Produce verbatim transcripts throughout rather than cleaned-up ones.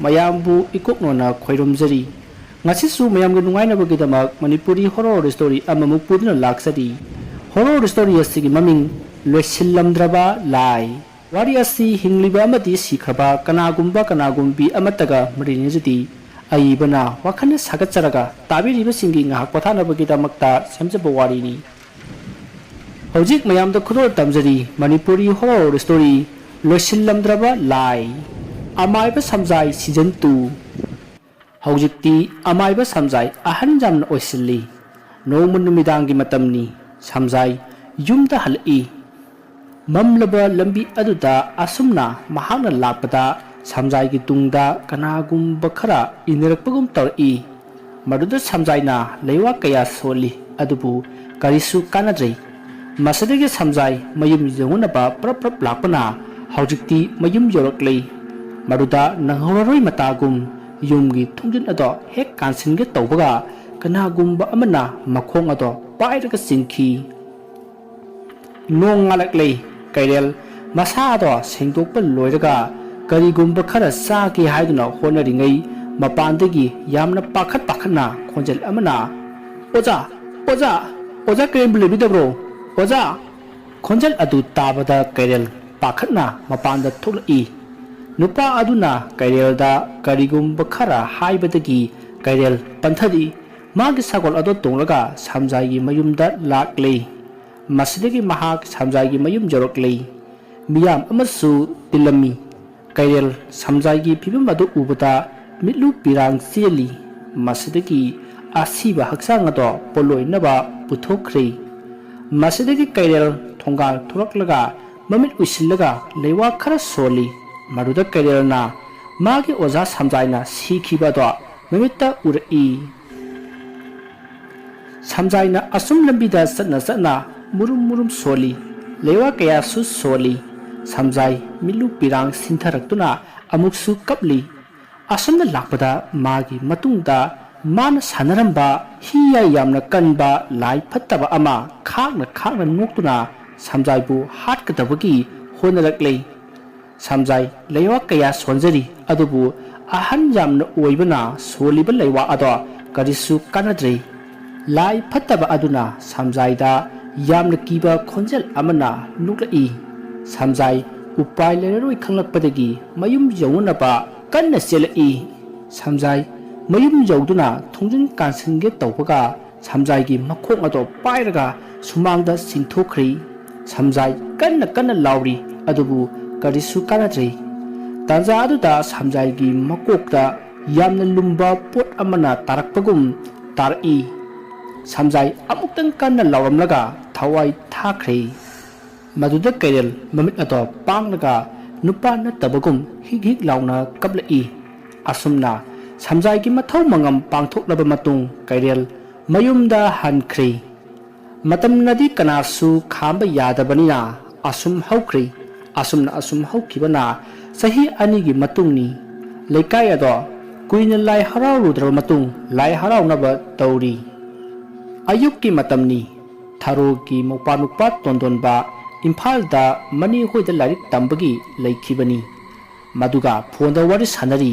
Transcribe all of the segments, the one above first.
ꯃꯌꯥꯝꯕꯨ ꯏꯀꯣꯛꯅꯣꯅ ꯈꯣꯏꯔꯨꯝꯖꯔꯤ꯫ ꯉꯁꯤꯁꯨ ꯃꯌꯥꯝꯒꯤ ꯅꯨꯡꯉꯥꯏꯅꯕꯒꯤꯗꯃꯛ ꯃꯅꯤꯄꯨꯔꯤ horror story ꯑꯃꯃꯨꯛ ꯄꯨꯗꯨꯅ ꯂꯥꯛꯆꯔꯤ꯫ Horror story ꯑꯁꯤꯒꯤ ꯃꯃꯤꯡ ꯂꯣꯏꯁꯤꯜꯂꯝꯗ꯭ꯔꯕ ꯂꯥꯏ꯫ ꯋꯥꯔꯤ ꯑꯁꯤ ꯍꯤꯡꯂꯤꯕ ꯑꯃꯗꯤ ꯁꯤꯈ꯭ꯔꯕ ꯀꯅꯥꯒꯨꯝꯕ ꯀꯅꯥꯒꯨꯝꯕꯤ ꯑꯃꯠꯇꯒ ꯃꯔꯤ ꯂꯩꯅꯖꯗꯦ꯫ ꯑꯏꯕꯅ ꯋꯥꯈꯜꯅ ꯁꯥꯒꯠꯆꯔꯒ ꯇꯥꯕꯤꯔꯤꯕꯁꯤꯡꯒꯤ ꯉꯥꯏꯍꯥꯛ ꯄꯣꯊꯥꯅꯕꯒꯤꯗꯃꯛꯇ ꯁꯦꯝꯖꯕ ꯋꯥꯔꯤꯅꯤ꯫ ꯍꯧꯖꯤꯛ ꯃꯌꯥꯝꯗ ꯈꯨꯗꯣꯜ ꯇꯝꯖꯔꯤ ꯃꯅꯤꯄꯨꯔꯤ horror story ꯂꯣꯏꯁꯤꯜꯂꯝꯗ꯭ꯔꯕ ꯂꯥꯏ, ꯑꯃꯥꯏꯕ ꯁꯝꯖꯥꯏ season two꯫ ꯍꯧꯖꯤꯛꯇꯤ ꯑꯃꯥꯏꯕ ꯁꯝꯖꯥꯏ ꯑꯍꯟ ꯌꯥꯝꯅ ꯑꯣꯏꯁꯤꯜꯂꯤ꯫ ꯅꯣꯡꯃ ꯅꯨꯃꯤꯗꯥꯡꯒꯤ ꯃꯇꯝꯅꯤ꯫ ꯁꯝꯖꯥꯏ ꯌꯨꯝꯗ ꯍꯜꯂꯛꯏ꯫ ꯃꯝꯂꯕ ꯂꯝꯕꯤ ꯑꯗꯨꯗ ꯑꯁꯨꯝꯅ ꯃꯍꯥꯛꯅ ꯂꯥꯛꯄꯗ ꯁꯝꯖꯥꯏꯒꯤ ꯇꯨꯡꯗ ꯀꯅꯥꯒꯨꯝꯕ ꯈꯔ ꯏꯟꯅꯔꯛꯄꯒꯨꯝ ꯇꯧꯔꯛꯏ꯫ ꯃꯗꯨꯗ ꯁꯝꯖꯥꯏꯅ ꯂꯩꯋꯥ ꯀꯌꯥ ꯁꯣꯜꯂꯤ, ꯑꯗꯨꯕꯨ ꯀꯔꯤꯁꯨ ꯀꯥꯟꯅꯗ꯭ꯔꯦ꯫ ꯃꯁꯤꯗꯒꯤ ꯁꯝꯖꯥꯏ ꯃꯌꯨꯝ ꯌꯧꯅꯅꯕ ꯄ꯭ꯔꯞ ꯄ꯭ꯔꯞ ꯂꯥꯛꯄꯅ ꯍꯧꯖꯤꯛꯇꯤ ꯃꯌꯨꯝ ꯌꯧꯔꯛꯂꯦ꯫ ꯃꯗꯨꯗ ꯅꯪꯍꯧꯔꯔꯣꯏ ꯃꯇꯥꯒꯨꯝ ꯌꯨꯝꯒꯤ ꯊꯣꯡꯖꯤꯟ ꯑꯗꯣ ꯍꯦꯛ ꯀꯥꯟꯁꯤꯟꯒꯦ ꯇꯧꯕꯒ ꯀꯅꯥꯒꯨꯝꯕ ꯑꯃꯅ ꯃꯈꯣꯡ ꯑꯗꯣ ꯄꯥꯏꯔꯒ ꯆꯤꯡꯈꯤ꯫ ꯅꯣꯡ ꯉꯥꯜꯂꯛꯂꯦ꯫ ꯀꯩꯔꯦꯜ ꯃꯁꯥꯗꯣ ꯁꯦꯡꯗꯣꯛꯄ ꯂꯣꯏꯔꯒ ꯀꯔꯤꯒꯨꯝꯕ ꯈꯔ ꯆꯥꯒꯦ ꯍꯥꯏꯗꯨꯅ ꯍꯣꯠꯅꯔꯤꯉꯩ ꯃꯄꯥꯟꯗꯒꯤ ꯌꯥꯝꯅ ꯄꯥꯈꯠ ꯄꯥꯈꯠꯅ ꯈꯣꯟꯖꯦꯜ ꯑꯃꯅ, "ꯑꯣꯖꯥ! ꯑꯣꯖꯥ! ꯑꯣꯖꯥ ꯀꯩꯔꯦꯝꯕ ꯂꯩꯕꯤꯗꯕ꯭ꯔꯣ? ꯑꯣꯖꯥ!" ꯈꯣꯟꯖꯦꯜ ꯑꯗꯨ ꯇꯥꯕꯗ ꯀꯩꯔꯦꯜ ꯄꯥꯈꯠꯅ ꯃꯄꯥꯟꯗ ꯊꯣꯛꯂꯛꯏ꯫ ꯅꯨꯄꯥ ꯑꯗꯨꯅ ꯀꯩꯔꯦꯜꯗ ꯀꯔꯤꯒꯨꯝꯕ ꯈꯔ ꯍꯥꯏꯕꯗꯒꯤ ꯀꯩꯔꯦꯜ ꯄꯟꯊꯔꯛꯏ꯫ ꯃꯥꯒꯤ ꯁꯒꯣꯜ ꯑꯗꯨ ꯇꯣꯡꯂꯒ ꯁꯝꯖꯥꯏꯒꯤ ꯃꯌꯨꯝꯗ ꯂꯥꯛꯂꯦ꯫ ꯃꯁꯤꯗꯒꯤ ꯃꯍꯥꯛ ꯁꯝꯖꯥꯏꯒꯤ ꯃꯌꯨꯝ ꯌꯧꯔꯛꯂꯦ꯫ ꯃꯤꯌꯥꯝ ꯑꯃꯁꯨ ꯇꯤꯜꯂꯝꯃꯤ꯫ ꯀꯩꯔꯦꯜ ꯁꯝꯖꯥꯏꯒꯤ ꯐꯤꯕꯝ ꯑꯗꯨ ꯎꯕꯗ ꯃꯤꯠꯂꯨ ꯄꯤꯔꯥꯡ ꯆꯦꯜꯂꯤ꯫ ꯃꯁꯤꯗꯒꯤ ꯑꯁꯤꯕ ꯍꯛꯆꯥꯡ ꯑꯗꯣ ꯄꯣꯠꯂꯣꯏꯅꯕ ꯄꯨꯊꯣꯛꯈ꯭ꯔꯦ꯫ ꯃꯁꯤꯗꯒꯤ ꯀꯩꯔꯦꯜ ꯊꯣꯡꯒꯥꯜ ꯊꯣꯔꯛꯂꯒ ꯃꯃꯤꯠ ꯎꯏꯁꯤꯜꯂꯒ ꯂꯩꯋꯥ ꯈꯔ ꯁꯣꯜꯂꯤ꯫ ꯃꯗꯨꯗ ꯀꯩꯔꯦꯜꯅ ꯃꯥꯒꯤ ꯑꯣꯖꯥ ꯁꯝꯖꯥꯏꯅ ꯁꯤꯈꯤꯕ ꯑꯗꯣ ꯃꯃꯤꯠꯇ ꯎꯔꯛꯏ꯫ ꯁꯝꯖꯥꯏꯅ ꯑꯁꯨꯝ ꯂꯝꯕꯤꯗ ꯆꯠꯅ ꯆꯠꯅ ꯃꯨꯔꯨꯝ ꯃꯨꯔꯨꯝ ꯁꯣꯜꯂꯤ꯫ ꯂꯩꯋꯥ ꯀꯌꯥꯁꯨ ꯁꯣꯜꯂꯤ꯫ ꯁꯝꯖꯥꯏ ꯃꯤꯠꯂꯨ ꯄꯤꯔꯥꯡ ꯁꯤꯟꯊꯔꯛꯇꯨꯅ ꯑꯃꯨꯛꯁꯨ ꯀꯞꯂꯤ꯫ ꯑꯁꯨꯝꯅ ꯂꯥꯛꯄꯗ ꯃꯥꯒꯤ ꯃꯇꯨꯡꯗ ꯃꯥꯅ ꯁꯥꯟꯅꯔꯝꯕ ꯍꯤ ꯌꯥꯏ ꯌꯥꯝꯅ ꯀꯟꯕ ꯂꯥꯏ ꯐꯠꯇꯕ ꯑꯃ ꯈꯥꯛꯅ ꯈꯥꯛꯅ ꯅꯣꯛꯇꯨꯅ ꯁꯝꯖꯥꯏꯕꯨ ꯍꯥꯠꯀꯗꯕꯒꯤ ꯍꯣꯠꯅꯔꯛꯂꯦ꯫ ꯁꯝꯖꯥꯏ ꯂꯩꯋꯥ ꯀꯌꯥ ꯁꯣꯟꯖꯔꯤ, ꯑꯗꯨꯕꯨ ꯑꯍꯟ ꯌꯥꯝꯅ ꯑꯣꯏꯕꯅ ꯁꯣꯜꯂꯤꯕ ꯂꯩꯋꯥ ꯑꯗꯣ ꯀꯔꯤꯁꯨ ꯀꯥꯟꯅꯗ꯭ꯔꯦ꯫ ꯂꯥꯏ ꯐꯠꯇꯕ ꯑꯗꯨꯅ ꯁꯝꯖꯥꯏꯗ ꯌꯥꯝꯅ ꯀꯤꯕ ꯈꯣꯟꯖꯦꯜ ꯑꯃꯅ ꯅꯣꯛꯂꯛꯏ꯫ ꯁꯝꯖꯥꯏ ꯎꯄꯥꯏ ꯂꯩꯔꯔꯣꯏ ꯈꯪꯂꯛꯄꯗꯒꯤ ꯃꯌꯨꯝ ꯌꯧꯅꯅꯕ ꯀꯟꯅ ꯆꯦꯜꯂꯛꯏ꯫ ꯁꯝꯖꯥꯏ ꯃꯌꯨꯝ ꯌꯧꯗꯨꯅ ꯊꯣꯡꯖꯤꯟ ꯀꯥꯟꯁꯤꯟꯒꯦ ꯇꯧꯕꯒ ꯁꯝꯖꯥꯏꯒꯤ ꯃꯈꯣꯡ ꯑꯗꯣ ꯄꯥꯏꯔꯒ ꯁꯨꯃꯥꯡꯗ ꯆꯤꯡꯊꯣꯛꯈ꯭ꯔꯦ꯫ ꯁꯝꯖꯥꯏ ꯀꯟꯅ ꯀꯟꯅ ꯂꯥꯎꯔꯤ, ꯑꯗꯨꯕꯨ ꯀꯔꯤꯁꯨ ꯀꯥꯟꯅꯗ꯭ꯔꯦ꯫ ꯇꯥꯟꯖꯥ ꯑꯗꯨꯗ ꯁꯝꯖꯥꯏꯒꯤ ꯃꯀꯣꯛꯇ ꯌꯥꯝꯅ ꯂꯨꯝꯕ ꯄꯣꯠ ꯑꯃꯅ ꯇꯥꯔꯛꯄꯒꯨꯝ ꯇꯥꯔꯛꯏ꯫ ꯁꯝꯖꯥꯏ ꯑꯃꯨꯛꯇꯪ ꯀꯟꯅ ꯂꯥꯎꯔꯝꯂꯒ ꯊꯋꯥꯏ ꯊꯥꯈ꯭ꯔꯦ꯫ ꯃꯗꯨꯗ ꯀꯩꯔꯦꯜ ꯃꯃꯤꯠ ꯑꯗꯣ ꯄꯥꯡꯂꯒ ꯅꯨꯄꯥ ꯅꯠꯇꯕꯒꯨꯝ ꯍꯤꯛ ꯍꯤꯛ ꯂꯥꯎꯅ ꯀꯞꯂꯛꯏ꯫ ꯑꯁꯨꯝꯅ ꯁꯝꯖꯥꯏꯒꯤ ꯃꯊꯧ ꯃꯉꯝ ꯄꯥꯡꯊꯣꯛꯂꯕ ꯃꯇꯨꯡ ꯀꯩꯔꯦꯜ ꯃꯌꯨꯝꯗ ꯍꯟꯈ꯭ꯔꯦ꯫ ꯃꯇꯝꯅꯗꯤ ꯀꯅꯥꯁꯨ ꯈꯥꯝꯕ ꯌꯥꯗꯕꯅꯤꯅ ꯑꯁꯨꯝ ꯍꯧꯈ꯭ꯔꯦ꯫ ꯑꯁꯨꯝꯅ ꯑꯁꯨꯝ ꯍꯧꯈꯤꯕꯅ ꯆꯍꯤ ꯑꯅꯤꯒꯤ ꯃꯇꯨꯡꯅꯤ꯫ ꯂꯩꯀꯥꯏ ꯑꯗꯣ ꯀꯨꯏꯅ ꯂꯥꯏ ꯍꯔꯥꯎꯔꯨꯗ꯭ꯔꯕ ꯃꯇꯨꯡ ꯂꯥꯏ ꯍꯔꯥꯎꯅꯕ ꯇꯧꯔꯤ꯫ ꯑꯌꯨꯛꯀꯤ ꯃꯇꯝꯅꯤ꯫ ꯊꯔꯣꯒꯤ ꯃꯧꯄ꯭ꯋꯥ ꯅꯨꯄꯥ ꯇꯣꯟꯗꯣꯟꯕ ꯏꯝꯐꯥꯜꯗ ꯃꯅꯦ ꯍꯣꯏꯗ ꯂꯥꯏꯔꯤꯛ ꯇꯝꯕꯒꯤ ꯂꯩꯈꯤꯕꯅꯤ꯫ ꯃꯗꯨꯒ ꯐꯣꯟꯗ ꯋꯥꯔꯤ ꯁꯥꯟꯅꯔꯤ꯫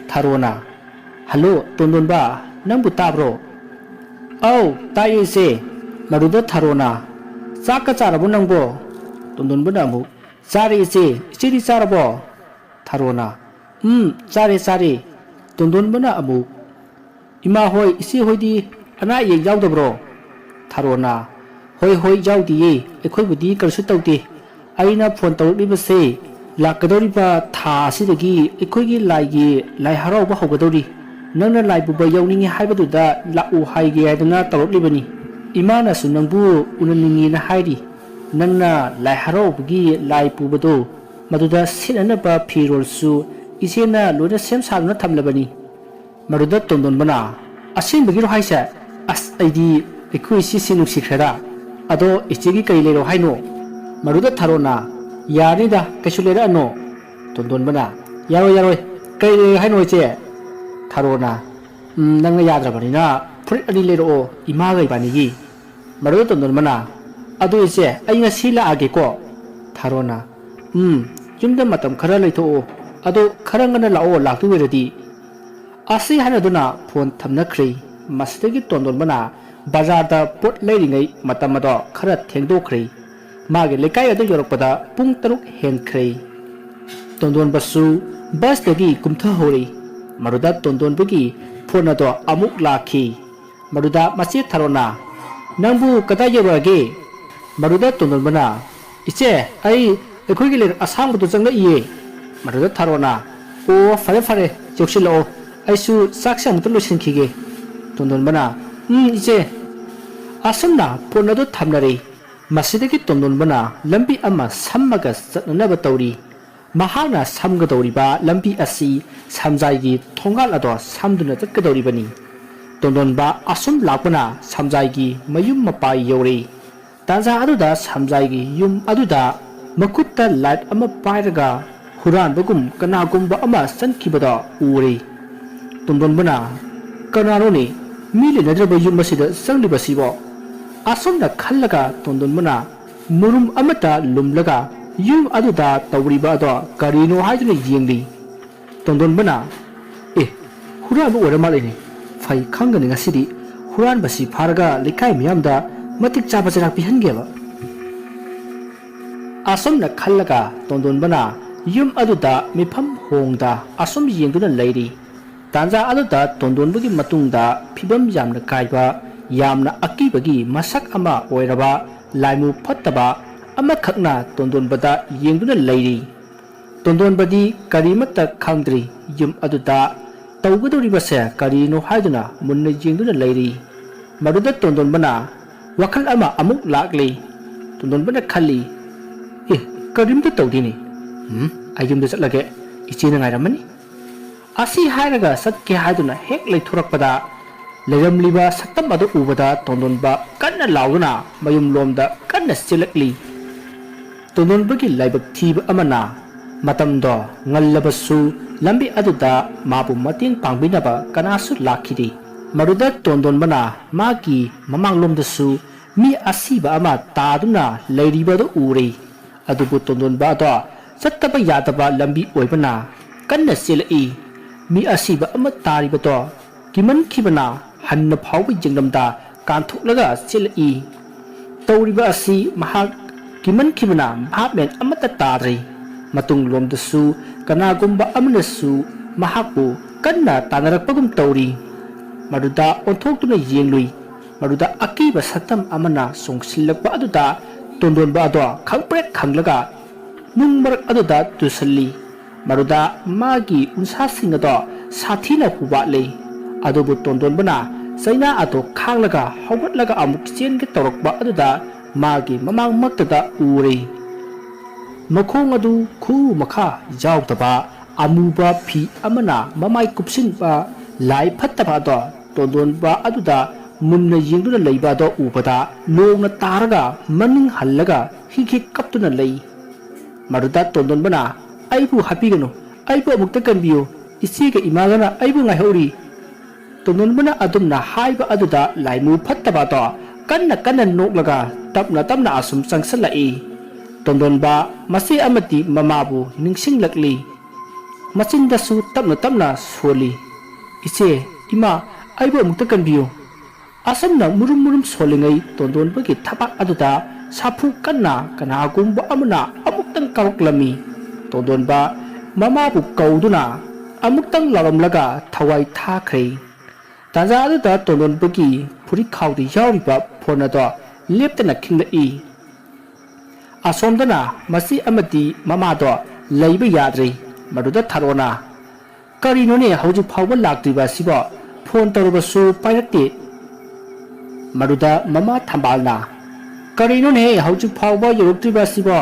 ꯊꯔꯣꯅ, "ꯍꯜꯂꯣ, ꯇꯣꯟꯗꯣꯟꯕ, ꯅꯪꯕꯨ ꯇꯥꯕ꯭ꯔꯣ?" "ꯑꯧ, ꯇꯥꯏꯌꯦ ꯏꯆꯦ꯫" ꯃꯗꯨꯗ ꯊꯔꯣꯅ, "ꯆꯥꯛꯀ ꯆꯥꯔꯕꯣ ꯅꯪꯕꯣ?" ꯇꯣꯟꯗꯣꯟꯕꯅ ꯑꯃꯨꯛ, "ꯆꯥꯔꯦ ꯏꯆꯦ, ꯏꯆꯦꯗꯤ ꯆꯥꯔꯕꯣ?" ꯊꯔꯣꯅ, "ꯎꯝ, ꯆꯥꯔꯦ, ꯆꯥꯔꯦ꯫" ꯇꯣꯟꯗꯣꯟꯕꯅ ꯑꯃꯨꯛ, "ꯏꯃꯥ ꯍꯣꯏ, ꯏꯆꯦ ꯍꯣꯏꯗꯤ ꯑꯅꯥ ꯑꯌꯦꯛ ꯌꯥꯎꯗꯕ꯭ꯔꯣ?" ꯊꯔꯣꯅ, "ꯍꯣꯏ, ꯍꯣꯏ, ꯌꯥꯎꯗꯤꯌꯦ, ꯑꯩꯈꯣꯏꯕꯨꯗꯤ ꯀꯔꯤꯁꯨ ꯇꯧꯗꯦ꯫ ꯑꯩꯅ ꯐꯣꯟ ꯇꯧꯔꯛꯂꯤꯕꯁꯦ, ꯂꯥꯛꯀꯗꯧꯔꯤꯕ ꯊꯥ ꯑꯁꯤꯗꯒꯤ ꯑꯩꯈꯣꯏꯒꯤ ꯂꯥꯏꯒꯤ ꯂꯥꯏ ꯍꯔꯥꯎꯕ ꯍꯧꯒꯗꯧꯔꯤ꯫ ꯅꯪꯅ ꯂꯥꯏ ꯄꯨꯕ ꯌꯥꯎꯅꯤꯡꯉꯤ ꯍꯥꯏꯕꯗꯨꯗ ꯂꯥꯛꯎ ꯍꯥꯏꯒꯦ ꯍꯥꯏꯗꯅ ꯇꯧꯔꯛꯂꯤꯕꯅꯤ꯫ ꯏꯃꯥꯅꯁꯨ ꯅꯪꯕꯨ ꯎꯅꯅꯤꯡꯉꯤꯅ ꯍꯥꯏꯔꯤ꯫ ꯅꯪꯅ ꯂꯥꯏ ꯍꯔꯥꯎꯕꯒꯤ ꯂꯥꯏ ꯄꯨꯕꯗꯣ, ꯃꯗꯨꯗ ꯁꯦꯠꯅꯅꯕ ꯐꯤꯔꯣꯜꯁꯨ ꯏꯆꯦꯅ ꯂꯣꯏꯅ ꯁꯦꯝ ꯁꯥꯗꯨꯅ ꯊꯝꯂꯕꯅꯤ꯫" ꯃꯗꯨꯗ ꯇꯣꯟꯗꯣꯟꯕꯅ, "ꯑꯁꯦꯡꯕꯒꯤꯔꯣ ꯍꯥꯏꯁꯦ? ꯑꯁ, ꯑꯩꯗꯤ ꯑꯩꯈꯣꯏ ꯏꯆꯦꯁꯤ ꯅꯨꯡꯁꯤꯈ꯭ꯔꯦꯗ꯫ ꯑꯗꯣ ꯏꯆꯦꯒꯤ ꯀꯔꯤ ꯂꯩꯔꯣ ꯍꯥꯏꯅꯣ?" ꯃꯗꯨꯗ ꯊꯔꯣꯅ, "ꯌꯥꯔꯅꯤꯗ, ꯀꯩꯁꯨ ꯂꯩꯔꯛꯑꯅꯣ꯫" ꯇꯣꯟꯗꯣꯟꯕꯅ, "ꯌꯥꯔꯣꯏ, ꯌꯥꯔꯣꯏ, ꯀꯔꯤ ꯂꯩꯔꯣ ꯍꯥꯏꯅꯣ ꯏꯆꯦ?" ꯊꯔꯣꯅ, "ꯎꯝ, ꯅꯪꯅ ꯌꯥꯗ꯭ꯔꯕꯅꯤꯅ ꯐꯨꯔꯤꯠ ꯑꯅꯤ ꯂꯩꯔꯛꯑꯣ, ꯏꯃꯥꯒ ꯏꯕꯥꯅꯤꯒꯤ꯫" ꯃꯗꯨꯗ ꯇꯣꯟꯗꯣꯟꯕꯅ, "ꯑꯗꯨ ꯏꯆꯦ, ꯑꯩ ꯉꯁꯤ ꯂꯥꯛꯑꯒꯦꯀꯣ꯫" ꯊꯔꯣꯅ, "ꯎꯝ, ꯌꯨꯝꯗ ꯃꯇꯝ ꯈꯔ ꯂꯩꯊꯣꯛꯑꯣ꯫ "ꯑꯗꯣ ꯈꯔ ꯉꯟꯅ ꯂꯥꯛꯑꯣ, ꯂꯥꯛꯇꯣꯏ ꯑꯣꯏꯔꯗꯤ"꯫ ꯑꯁꯤ ꯍꯥꯏꯅꯗꯨꯅ ꯐꯣꯟ ꯊꯝꯅꯈ꯭ꯔꯦ꯫ ꯃꯁꯤꯗꯒꯤ ꯇꯣꯟꯗꯣꯟꯕꯅ ꯕꯖꯥꯔꯗ ꯄꯣꯠ ꯂꯩꯔꯤꯉꯩ ꯃꯇꯝ ꯑꯗꯣ ꯈꯔ ꯊꯦꯡꯗꯣꯛꯈ꯭ꯔꯦ꯫ ꯃꯥꯒꯤ ꯂꯩꯀꯥꯏ ꯑꯗꯨ ꯌꯧꯔꯛꯄꯗ ꯄꯨꯡ ꯇꯔꯨꯛ ꯍꯦꯟꯈ꯭ꯔꯦ꯫ ꯇꯣꯟꯗꯣꯟꯕꯁꯨ ꯕꯁꯇꯒꯤ ꯀꯨꯝꯊꯍꯧꯔꯦ꯫ ꯃꯗꯨꯗ ꯇꯣꯟꯗꯣꯟꯕꯒꯤ ꯐꯣꯟ ꯑꯗꯣ ꯑꯃꯨꯛ ꯂꯥꯛꯈꯤ꯫ ꯃꯗꯨꯗ ꯃꯆꯦ ꯊꯥꯔꯣꯅ, "ꯅꯪꯕꯨ ꯀꯗꯥꯏ ꯌꯧꯔꯛꯑꯒꯦ?" ꯃꯗꯨꯗ ꯇꯣꯟꯗꯣꯟꯕꯅ, "ꯏꯆꯦ, ꯑꯩ ꯑꯩꯈꯣꯏꯒꯤ ꯂꯩꯔꯛ ꯑꯁꯥꯡꯕꯗꯨ ꯆꯪꯂꯛꯏꯌꯦ"꯫ ꯃꯗꯨꯗ ꯊꯥꯔꯣꯅ, "ꯑꯣ, ꯐꯔꯦ ꯐꯔꯦ, ꯌꯧꯁꯤꯜꯂꯛꯑꯣ, ꯑꯩꯁꯨ ꯆꯥꯛꯁꯦ ꯑꯃꯨꯛꯇ ꯂꯣꯏꯁꯤꯟꯈꯤꯒꯦ"꯫ ꯇꯣꯟꯗꯣꯟꯕꯅ, "ꯎꯝ, ꯏꯆꯦ"꯫ ꯑꯁꯨꯝꯅ ꯐꯣꯟ ꯑꯗꯨ ꯊꯝꯅꯔꯦ꯫ ꯃꯁꯤꯗꯒꯤ ꯇꯣꯟꯗꯣꯟꯕꯅ ꯂꯝꯕꯤ ꯑꯃ ꯁꯝꯃꯒ ꯆꯠꯅꯅꯕ ꯇꯧꯔꯤ꯫ ꯃꯍꯥꯛꯅ ꯁꯝꯒꯗꯧꯔꯤꯕ ꯂꯝꯕꯤ ꯑꯁꯤ ꯁꯝꯖꯥꯏꯒꯤ ꯊꯣꯡꯒꯥꯜ ꯑꯗꯣ ꯁꯝꯗꯨꯅ ꯆꯠꯀꯗꯧꯔꯤꯕꯅꯤ꯫ ꯇꯣꯟꯗꯣꯟꯕ ꯑꯁꯨꯝ ꯂꯥꯛꯄꯅ ꯁꯝꯖꯥꯏꯒꯤ ꯃꯌꯨꯝ ꯃꯄꯥ ꯌꯧꯔꯦ꯫ ꯇꯥꯟꯖꯥ ꯑꯗꯨꯗ ꯁꯝꯖꯥꯏꯒꯤ ꯌꯨꯝ ꯑꯗꯨꯗ ꯃꯈꯨꯠꯇ ꯂꯥꯏꯠ ꯑꯃ ꯄꯥꯏꯔꯒ ꯍꯨꯔꯥꯟꯕꯒꯨꯝ ꯀꯅꯥꯒꯨꯝꯕ ꯑꯃ ꯆꯪꯈꯤꯕꯗꯣ ꯎꯔꯦ꯫ ꯇꯣꯟꯗꯣꯟꯕꯅ, "ꯀꯅꯥꯅꯣꯅꯦ ꯃꯤ ꯂꯩꯅꯗ꯭ꯔꯕ ꯌꯨꯝ ꯑꯁꯤꯗ ꯆꯪꯂꯤꯕꯁꯤꯕꯣ?" ꯑꯁꯨꯝꯅ ꯈꯜꯂꯒ ꯇꯣꯟꯗꯣꯟꯕꯅ ꯃꯨꯔꯨꯝ ꯑꯃꯠꯇ ꯂꯨꯝꯂꯒ ꯌꯨꯝ ꯑꯗꯨꯗ ꯇꯧꯔꯤꯕ ꯑꯗꯣ ꯀꯔꯤꯅꯣ ꯍꯥꯏꯗꯨꯅ ꯌꯦꯡꯂꯤ꯫ ꯇꯣꯟꯗꯣꯟꯕꯅ, "ꯑꯦ, ꯍꯨꯔꯥꯟꯕ ꯑꯣꯏꯔ ꯃꯥꯜꯂꯦꯅꯦ꯫ ꯐꯩ ꯈꯪꯒꯅꯤ ꯉꯁꯤꯗꯤ꯫ ꯍꯨꯔꯥꯟꯕꯁꯤ ꯐꯥꯔꯒ ꯂꯩꯀꯥꯏ ꯃꯤꯌꯥꯝꯗ ꯃꯇꯤꯛ ꯆꯥꯕ ꯆꯩꯔꯥꯛ ꯄꯤꯍꯟꯒꯦꯕ"꯫ ꯑꯁꯨꯝꯅ ꯈꯜꯂꯒ ꯇꯣꯟꯗꯣꯟꯕꯅ ꯌꯨꯝ ꯑꯗꯨꯗ ꯃꯤꯐꯝ ꯍꯣꯡꯗ ꯑꯁꯨꯝ ꯌꯦꯡꯗꯨꯅ ꯂꯩꯔꯤ꯫ ꯇꯥꯟꯖꯥ ꯑꯗꯨꯗ ꯇꯣꯟꯗꯣꯟꯕꯒꯤ ꯃꯇꯨꯡꯗ ꯐꯤꯕꯝ ꯌꯥꯝꯅ ꯀꯥꯏꯕ, ꯌꯥꯝꯅ ꯑꯀꯤꯕꯒꯤ ꯃꯁꯛ ꯑꯃ ꯑꯣꯏꯔꯕ ꯂꯥꯏꯃꯨ ꯐꯠꯇꯕ ꯑꯃꯈꯛꯅ ꯇꯣꯟꯗꯣꯟꯕꯗ ꯌꯦꯡꯗꯨꯅ ꯂꯩꯔꯤ꯫ ꯇꯣꯟꯗꯣꯟꯕꯗꯤ ꯀꯔꯤꯃꯠꯇ ꯈꯪꯗ꯭ꯔꯤ꯫ ꯌꯨꯝ ꯑꯗꯨꯗ ꯇꯧꯒꯗꯧꯔꯤꯕꯁꯦ ꯀꯔꯤꯅꯣ ꯍꯥꯏꯗꯨꯅ ꯃꯨꯟꯅ ꯌꯦꯡꯗꯨꯅ ꯂꯩꯔꯤ꯫ ꯃꯗꯨꯗ ꯇꯣꯟꯗꯣꯟꯕꯅ ꯋꯥꯈꯜ ꯑꯃ ꯑꯃꯨꯛ ꯂꯥꯛꯂꯤ꯫ ꯇꯣꯟꯗꯣꯟꯕꯅ ꯈꯜꯂꯤ, "ꯑꯦ, ꯀꯔꯤꯝꯇ ꯇꯧꯗꯦꯅꯦ꯫ ꯎꯝ, ꯑꯩ ꯌꯨꯝꯗ ꯆꯠꯂꯒꯦ, ꯏꯆꯦꯅ ꯉꯥꯏꯔꯝꯃꯅꯤ"꯫ ꯑꯁꯤ ꯍꯥꯏꯔꯒ ꯆꯠꯀꯦ ꯍꯥꯏꯗꯨꯅ ꯍꯦꯛ ꯂꯩꯊꯣꯔꯛꯄꯗ, ꯂꯩꯔꯝꯂꯤꯕ ꯁꯛꯇꯝ ꯑꯗꯨ ꯎꯕꯗ ꯇꯣꯟꯗꯣꯟꯕ ꯀꯟꯅ ꯂꯥꯎꯗꯨꯅ ꯃꯌꯨꯝꯂꯣꯝꯗ ꯀꯟꯅ ꯆꯦꯜꯂꯛꯂꯤ꯫ ꯇꯣꯟꯗꯣꯟꯕꯒꯤ ꯂꯥꯏꯕꯛ ꯊꯤꯕ ꯑꯃꯅ, ꯃꯇꯝꯗꯣ ꯉꯜꯂꯕꯁꯨ ꯂꯝꯕꯤ ꯑꯗꯨꯗ ꯃꯥꯕꯨ ꯃꯇꯦꯡ ꯄꯥꯡꯕꯤꯅꯕ ꯀꯅꯥꯁꯨ ꯂꯥꯛꯈꯤꯗꯦ꯫ ꯃꯗꯨꯗ ꯇꯣꯟꯗꯣꯟꯕꯅ ꯃꯥꯒꯤ ꯃꯃꯥꯡꯂꯣꯝꯗꯁꯨ ꯃꯤ ꯑꯁꯤꯕ ꯑꯃ ꯇꯥꯗꯨꯅ ꯂꯩꯔꯤꯕ ꯑꯗꯨ ꯎꯔꯦ꯫ ꯑꯗꯨꯕꯨ ꯇꯣꯟꯗꯣꯟꯕ ꯑꯗꯣ ꯆꯠꯇꯕ ꯌꯥꯗꯕ ꯂꯝꯕꯤ ꯑꯣꯏꯕꯅ ꯀꯟꯅ ꯆꯦꯜꯂꯛꯏ꯫ ꯃꯤ ꯑꯁꯤꯕ ꯑꯃ ꯇꯥꯔꯤꯕꯗꯣ ꯀꯤꯃꯟꯈꯤꯕꯅ ꯍꯟꯅ ꯐꯥꯎꯕ ꯌꯦꯡꯂꯝꯗ ꯀꯥꯟꯊꯣꯛꯂꯒ ꯆꯦꯜꯂꯛꯏ꯫ ꯇꯧꯔꯤꯕ ꯑꯁꯤ ꯃꯍꯥꯛ ꯀꯤꯃꯟꯈꯤꯕꯅ ꯚꯥꯞ ꯃꯦꯟ ꯑꯃꯠꯇ ꯇꯥꯗ꯭ꯔꯦ꯫ ꯃꯇꯨꯡꯂꯣꯝꯗꯁꯨ ꯀꯅꯥꯒꯨꯝꯕ ꯑꯃꯅꯁꯨ ꯃꯍꯥꯛꯄꯨ ꯀꯟꯅ ꯇꯥꯟꯅꯔꯛꯄꯒꯨꯝ ꯇꯧꯔꯤ꯫ ꯃꯗꯨꯗ ꯑꯣꯟꯊꯣꯛꯇꯨꯅ ꯌꯦꯡꯂꯨꯏ꯫ ꯃꯗꯨꯗ ꯑꯀꯤꯕ ꯁꯛꯇꯝ ꯑꯃꯅ ꯆꯣꯡꯁꯤꯜꯂꯛꯄ ꯑꯗꯨꯗ ꯇꯣꯟꯗꯣꯟꯕ ꯑꯗꯣ ꯈꯪꯄ꯭ꯔꯦꯛ ꯈꯪꯂꯒ ꯅꯨꯡ ꯃꯔꯛ ꯑꯗꯨꯗ ꯇꯨꯁꯤꯜꯂꯤ꯫ ꯃꯗꯨꯗ ꯃꯥꯒꯤ ꯎꯟꯁꯥꯁꯤꯡ ꯑꯗꯣ ꯁꯥꯊꯤꯅ ꯍꯨꯕꯥꯠꯂꯤ꯫ ꯑꯗꯨꯕꯨ ꯇꯣꯟꯗꯣꯟꯕꯅ ꯆꯩꯅꯥ ꯑꯗꯨ ꯈꯥꯡꯂꯒ ꯍꯧꯒꯠꯂꯒ ꯑꯃꯨꯛ ꯆꯦꯟꯒꯦ ꯇꯧꯔꯛꯄ ꯑꯗꯨꯗ ꯃꯥꯒꯤ ꯃꯃꯥꯡꯃꯛꯇꯗ ꯎꯔꯦ꯫ ꯃꯈꯣꯡ ꯑꯗꯨ ꯈꯨꯎ ꯃꯈꯥ ꯌꯥꯎꯗꯕ ꯑꯃꯨꯕ ꯐꯤ ꯑꯃꯅ ꯃꯃꯥꯏ ꯀꯨꯞꯁꯤꯟꯕ ꯂꯥꯏ ꯐꯠꯇꯕ ꯑꯗꯣ ꯇꯣꯟꯗꯣꯟꯕ ꯑꯗꯨꯗ ꯃꯨꯟꯅ ꯌꯦꯡꯗꯨꯅ ꯂꯩꯕ ꯑꯗꯣ ꯎꯕꯗ ꯂꯣꯡꯅ ꯇꯥꯔꯒ ꯃꯅꯤꯡ ꯍꯜꯂꯒ ꯍꯤꯛ ꯍꯤꯛ ꯀꯞꯇꯨꯅ ꯂꯩ꯫ ꯃꯗꯨꯗ ꯇꯣꯟꯗꯣꯟꯕꯅ, "ꯑꯩꯕꯨ ꯍꯥꯠꯄꯤꯒꯅꯨ, ꯑꯩꯕꯨ ꯑꯃꯨꯛꯇ ꯀꯟꯕꯤꯌꯨ, ꯏꯆꯦꯒ ꯏꯃꯥꯒꯅ ꯑꯩꯕꯨ ꯉꯥꯏꯍꯧꯔꯤ꯫" ꯇꯣꯟꯗꯣꯟꯕꯅ ꯑꯗꯨꯝꯅ ꯍꯥꯏꯕ ꯑꯗꯨꯗ ꯂꯥꯏꯃꯨ ꯐꯠꯇꯕ ꯑꯗꯣ ꯀꯟꯅ ꯀꯟꯅ ꯅꯣꯛꯂꯒ ꯇꯞꯅ ꯇꯞꯅ ꯑꯁꯨꯝ ꯆꯪꯁꯤꯜꯂꯛꯏ꯫ ꯇꯣꯟꯗꯣꯟꯕ ꯃꯆꯦ ꯑꯃꯗꯤ ꯃꯃꯥꯕꯨ ꯅꯤꯡꯁꯤꯡꯂꯛꯂꯤ꯫ ꯃꯆꯤꯟꯗꯁꯨ ꯇꯞꯅ ꯇꯞꯅ ꯁꯣꯜꯂꯤ, "ꯏꯆꯦ, ꯏꯃꯥ, ꯑꯩꯕꯨ ꯑꯃꯨꯛꯇ ꯀꯟꯕꯤꯌꯨ꯫" ꯑꯁꯨꯝꯅ ꯃꯨꯔꯨꯝ ꯃꯨꯔꯨꯝ ꯁꯣꯜꯂꯤꯉꯩ ꯇꯣꯟꯗꯣꯟꯕꯒꯤ ꯊꯕꯥꯛ ꯑꯗꯨꯗ ꯁꯥꯐꯨ ꯀꯟꯅ ꯀꯅꯥꯒꯨꯝꯕ ꯑꯃꯅ ꯑꯃꯨꯛꯇꯪ ꯀꯥꯎꯔꯛꯂꯝꯃꯤ꯫ ꯇꯣꯟꯗꯣꯟꯕ ꯃꯃꯥꯕꯨ ꯀꯧꯗꯨꯅ ꯑꯃꯨꯛꯇꯪ ꯂꯥꯎꯔꯝꯂꯒ ꯊꯋꯥꯏ ꯊꯥꯈ꯭ꯔꯦ꯫ ꯇꯥꯟꯖꯥ ꯑꯗꯨꯗ ꯇꯣꯟꯗꯣꯟꯕꯒꯤ ꯐꯨꯔꯤꯠꯈꯥꯎꯗ ꯌꯥꯎꯔꯤꯕ ꯐꯣꯟ ꯑꯗꯣ ꯂꯦꯞꯇꯅ ꯈꯤꯡꯂꯛꯏ꯫ ꯑꯁꯣꯝꯗꯅ ꯃꯆꯦ ꯑꯃꯗꯤ ꯃꯃꯥꯗꯣ ꯂꯩꯕ ꯌꯥꯗ꯭ꯔꯦ꯫ ꯃꯗꯨꯗ ꯊꯥꯔꯣꯅ, "ꯀꯔꯤꯅꯣꯅꯦ, ꯍꯧꯖꯤꯛ ꯐꯥꯎꯕ ꯂꯥꯛꯇ꯭ꯔꯤꯕ ꯑꯁꯤꯕꯣ? ꯐꯣꯟ ꯇꯧꯔꯕꯁꯨ ꯄꯥꯏꯔꯛꯇꯦ꯫" ꯃꯗꯨꯗ ꯃꯃꯥ ꯊꯝꯕꯥꯜꯅ, "ꯀꯔꯤꯅꯣꯅꯦ, ꯍꯧꯖꯤꯛ ꯐꯥꯎꯕ ꯌꯧꯔꯛꯇ꯭ꯔꯤꯕ ꯑꯁꯤꯕꯣ?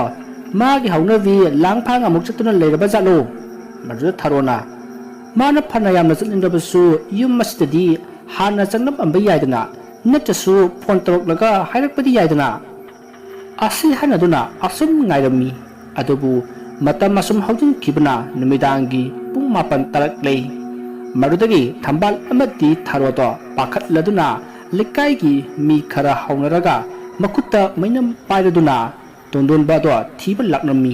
ꯃꯥꯒꯤ ꯍꯧꯅꯕꯤ ꯂꯥꯡꯐꯥꯡ ꯑꯃꯨꯛ ꯆꯠꯇꯨꯅ ꯂꯩꯔꯕ ꯖꯥꯠꯂꯣ?" ꯃꯗꯨꯗ ꯊꯥꯔꯣꯅ, "ꯃꯥꯅ ꯐꯅ ꯌꯥꯝꯅ ꯆꯠꯅꯤꯡꯂꯕꯁꯨ ꯌꯨꯝ ꯑꯁꯤꯗꯗꯤ ꯍꯥꯟꯅ ꯆꯪꯂꯝꯕ ꯌꯥꯏꯗꯅ, ꯅꯠꯇ꯭ꯔꯁꯨ ꯐꯣꯟ ꯇꯧꯔꯛꯂꯒ ꯍꯥꯏꯔꯛꯄꯗꯤ ꯌꯥꯏꯗꯅ꯫" ꯑꯁꯤ ꯍꯥꯏꯅꯗꯨꯅ ꯑꯁꯨꯝ ꯉꯥꯏꯔꯝꯃꯤ꯫ ꯑꯗꯨꯕꯨ ꯃꯇꯝ ꯑꯁꯨꯝ ꯍꯧꯖꯤꯟꯈꯤꯕꯅ ꯅꯨꯃꯤꯗꯥꯡꯒꯤ ꯄꯨꯡ ꯃꯥꯄꯟ ꯇꯥꯔꯛꯂꯦ꯫ ꯃꯗꯨꯗꯒꯤ ꯊꯝꯕꯥꯜ ꯑꯃꯗꯤ ꯊꯥꯔꯣꯗꯣ ꯄꯥꯈꯠꯂꯗꯨꯅ ꯂꯩꯀꯥꯏꯒꯤ ꯃꯤ ꯈꯔ ꯍꯧꯅꯔꯒ ꯃꯈꯨꯠꯇ ꯃꯩꯅꯝ ꯄꯥꯏꯔꯗꯨꯅ ꯇꯣꯟꯗꯣꯟꯕꯗꯣ ꯊꯤꯕ ꯂꯥꯛꯂꯝꯃꯤ꯫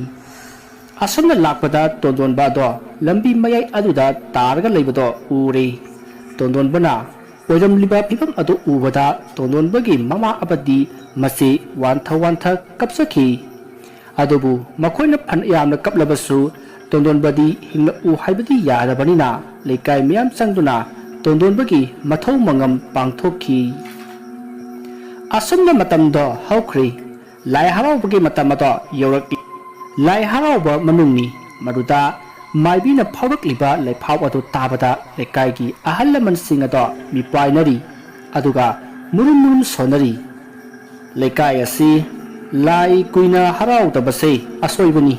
ꯑꯁꯨꯝꯅ ꯂꯥꯛꯄꯗ ꯇꯣꯟꯗꯣꯟꯕ ꯑꯗꯣ ꯂꯝꯕꯤ ꯃꯌꯥꯏ ꯑꯗꯨꯗ ꯇꯥꯔꯒ ꯂꯩꯕꯗꯣ ꯎꯔꯦ꯫ ꯇꯣꯟꯗꯣꯟꯕꯅ ꯑꯣꯏꯔꯝꯂꯤꯕ ꯐꯤꯕꯝ ꯑꯗꯨ ꯎꯕꯗ ꯇꯣꯟꯗꯣꯟꯕꯒꯤ ꯃꯃꯥ ꯑꯃꯗꯤ ꯃꯆꯦ ꯋꯥꯟꯊ ꯋꯥꯟꯊ ꯀꯞꯆꯈꯤ꯫ ꯑꯗꯨꯕꯨ ꯃꯈꯣꯏꯅ ꯐꯅ ꯌꯥꯝꯅ ꯀꯞꯂꯕꯁꯨ ꯇꯣꯟꯗꯣꯟꯕꯗꯤ ꯍꯤꯡꯂꯛꯎ ꯍꯥꯏꯕꯗꯤ ꯌꯥꯗꯕꯅꯤꯅ ꯂꯩꯀꯥꯏ ꯃꯌꯥꯝ ꯆꯪꯗꯨꯅ ꯇꯣꯟꯗꯣꯟꯕꯒꯤ ꯃꯊꯧ ꯃꯉꯝ ꯄꯥꯡꯊꯣꯛꯈꯤ꯫ ꯑꯁꯨꯝꯅ ꯃꯇꯝꯗꯣ ꯍꯧꯈ꯭ꯔꯦ꯫ ꯂꯥꯏ ꯍꯔꯥꯎꯕꯒꯤ ꯃꯇꯝ ꯑꯗꯣ ꯌꯧꯔꯛꯂꯤ꯫ ꯂꯥꯏ ꯍꯔꯥꯎꯕ ꯃꯅꯨꯡꯅꯤ꯫ ꯃꯗꯨꯗ ꯃꯥꯏꯕꯤꯅ ꯐꯥꯎꯔꯛꯂꯤꯕ ꯂꯩꯐꯥꯎ ꯑꯗꯨ ꯇꯥꯕꯗ ꯂꯩꯀꯥꯏꯒꯤ ꯑꯍꯜ ꯂꯃꯟꯁꯤꯡ ꯑꯗꯣ ꯃꯤꯄꯥꯏꯅꯔꯤ꯫ ꯑꯗꯨꯒ ꯃꯨꯔꯨꯝ ꯃꯨꯔꯨꯝ ꯁꯣꯟꯅꯔꯤ꯫ ꯂꯩꯀꯥꯏ ꯑꯁꯤ ꯂꯥꯏ ꯀꯨꯏꯅ ꯍꯔꯥꯎꯗꯕꯁꯦ ꯑꯁꯣꯏꯕꯅꯤ꯫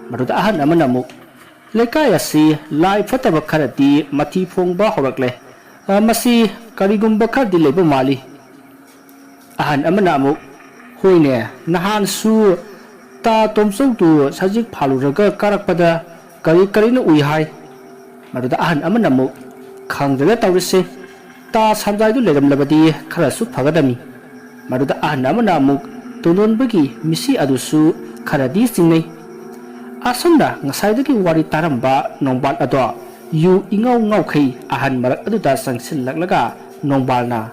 ꯃꯗꯨꯗ ꯑꯍꯟ ꯑꯃꯅ ꯑꯃꯨꯛ, "ꯂꯩꯀꯥꯏ ꯑꯁꯤ ꯂꯥꯏ ꯐꯠꯇꯕ ꯈꯔꯗꯤ ꯃꯊꯤ ꯐꯣꯡꯕ ꯍꯧꯔꯛꯂꯦ꯫ ꯑ, ꯃꯁꯤ ꯀꯔꯤꯒꯨꯝꯕ ꯈꯔꯗꯤ ꯂꯩꯕ ꯃꯥꯜꯂꯤ꯫" ꯑꯍꯟ ꯑꯃꯅ ꯑꯃꯨꯛ, "ꯍꯣꯏꯅꯦ, ꯅꯍꯥꯟꯁꯨ ꯇꯥ ꯇꯣꯝꯆꯧꯗꯨ ꯁꯖꯤꯛ ꯐꯥꯜꯂꯨꯔꯒ ꯀꯥꯔꯛꯄꯗ ꯀꯔꯤ ꯀꯔꯤꯅꯣ ꯎꯏ ꯍꯥꯏ꯫" ꯃꯗꯨꯗ ꯑꯍꯟ ꯑꯃꯅ ꯑꯃꯨꯛ, "ꯈꯪꯗ꯭ꯔꯦꯗ ꯇꯧꯔꯤꯁꯦ, ꯇꯥ ꯁꯝꯖꯥꯏꯗꯨ ꯂꯩꯔꯝꯂꯕꯗꯤ ꯈꯔꯁꯨ ꯐꯒꯗꯝꯃꯤ꯫" ꯃꯗꯨꯗ ꯑꯍꯟ ꯑꯃꯅ ꯑꯃꯨꯛ ꯇꯣꯟꯗꯣꯟꯕꯒꯤ ꯃꯤꯠꯁꯤ ꯑꯗꯨꯁꯨ ꯈꯔꯗꯤ ꯆꯤꯡꯅꯩ꯫ ꯑꯁꯨꯝꯅ ꯉꯁꯥꯏꯗꯒꯤ ꯋꯥꯔꯤ ꯇꯥꯔꯝꯕ ꯅꯣꯡꯕꯥꯜ ꯑꯗꯣ ꯌꯨ ꯏꯉꯥꯎ ꯉꯥꯎꯈꯩ ꯑꯍꯟ ꯃꯔꯛ ꯑꯗꯨꯗ ꯆꯪꯁꯤꯜꯂꯛꯂꯒ ꯅꯣꯡꯕꯥꯜꯅ,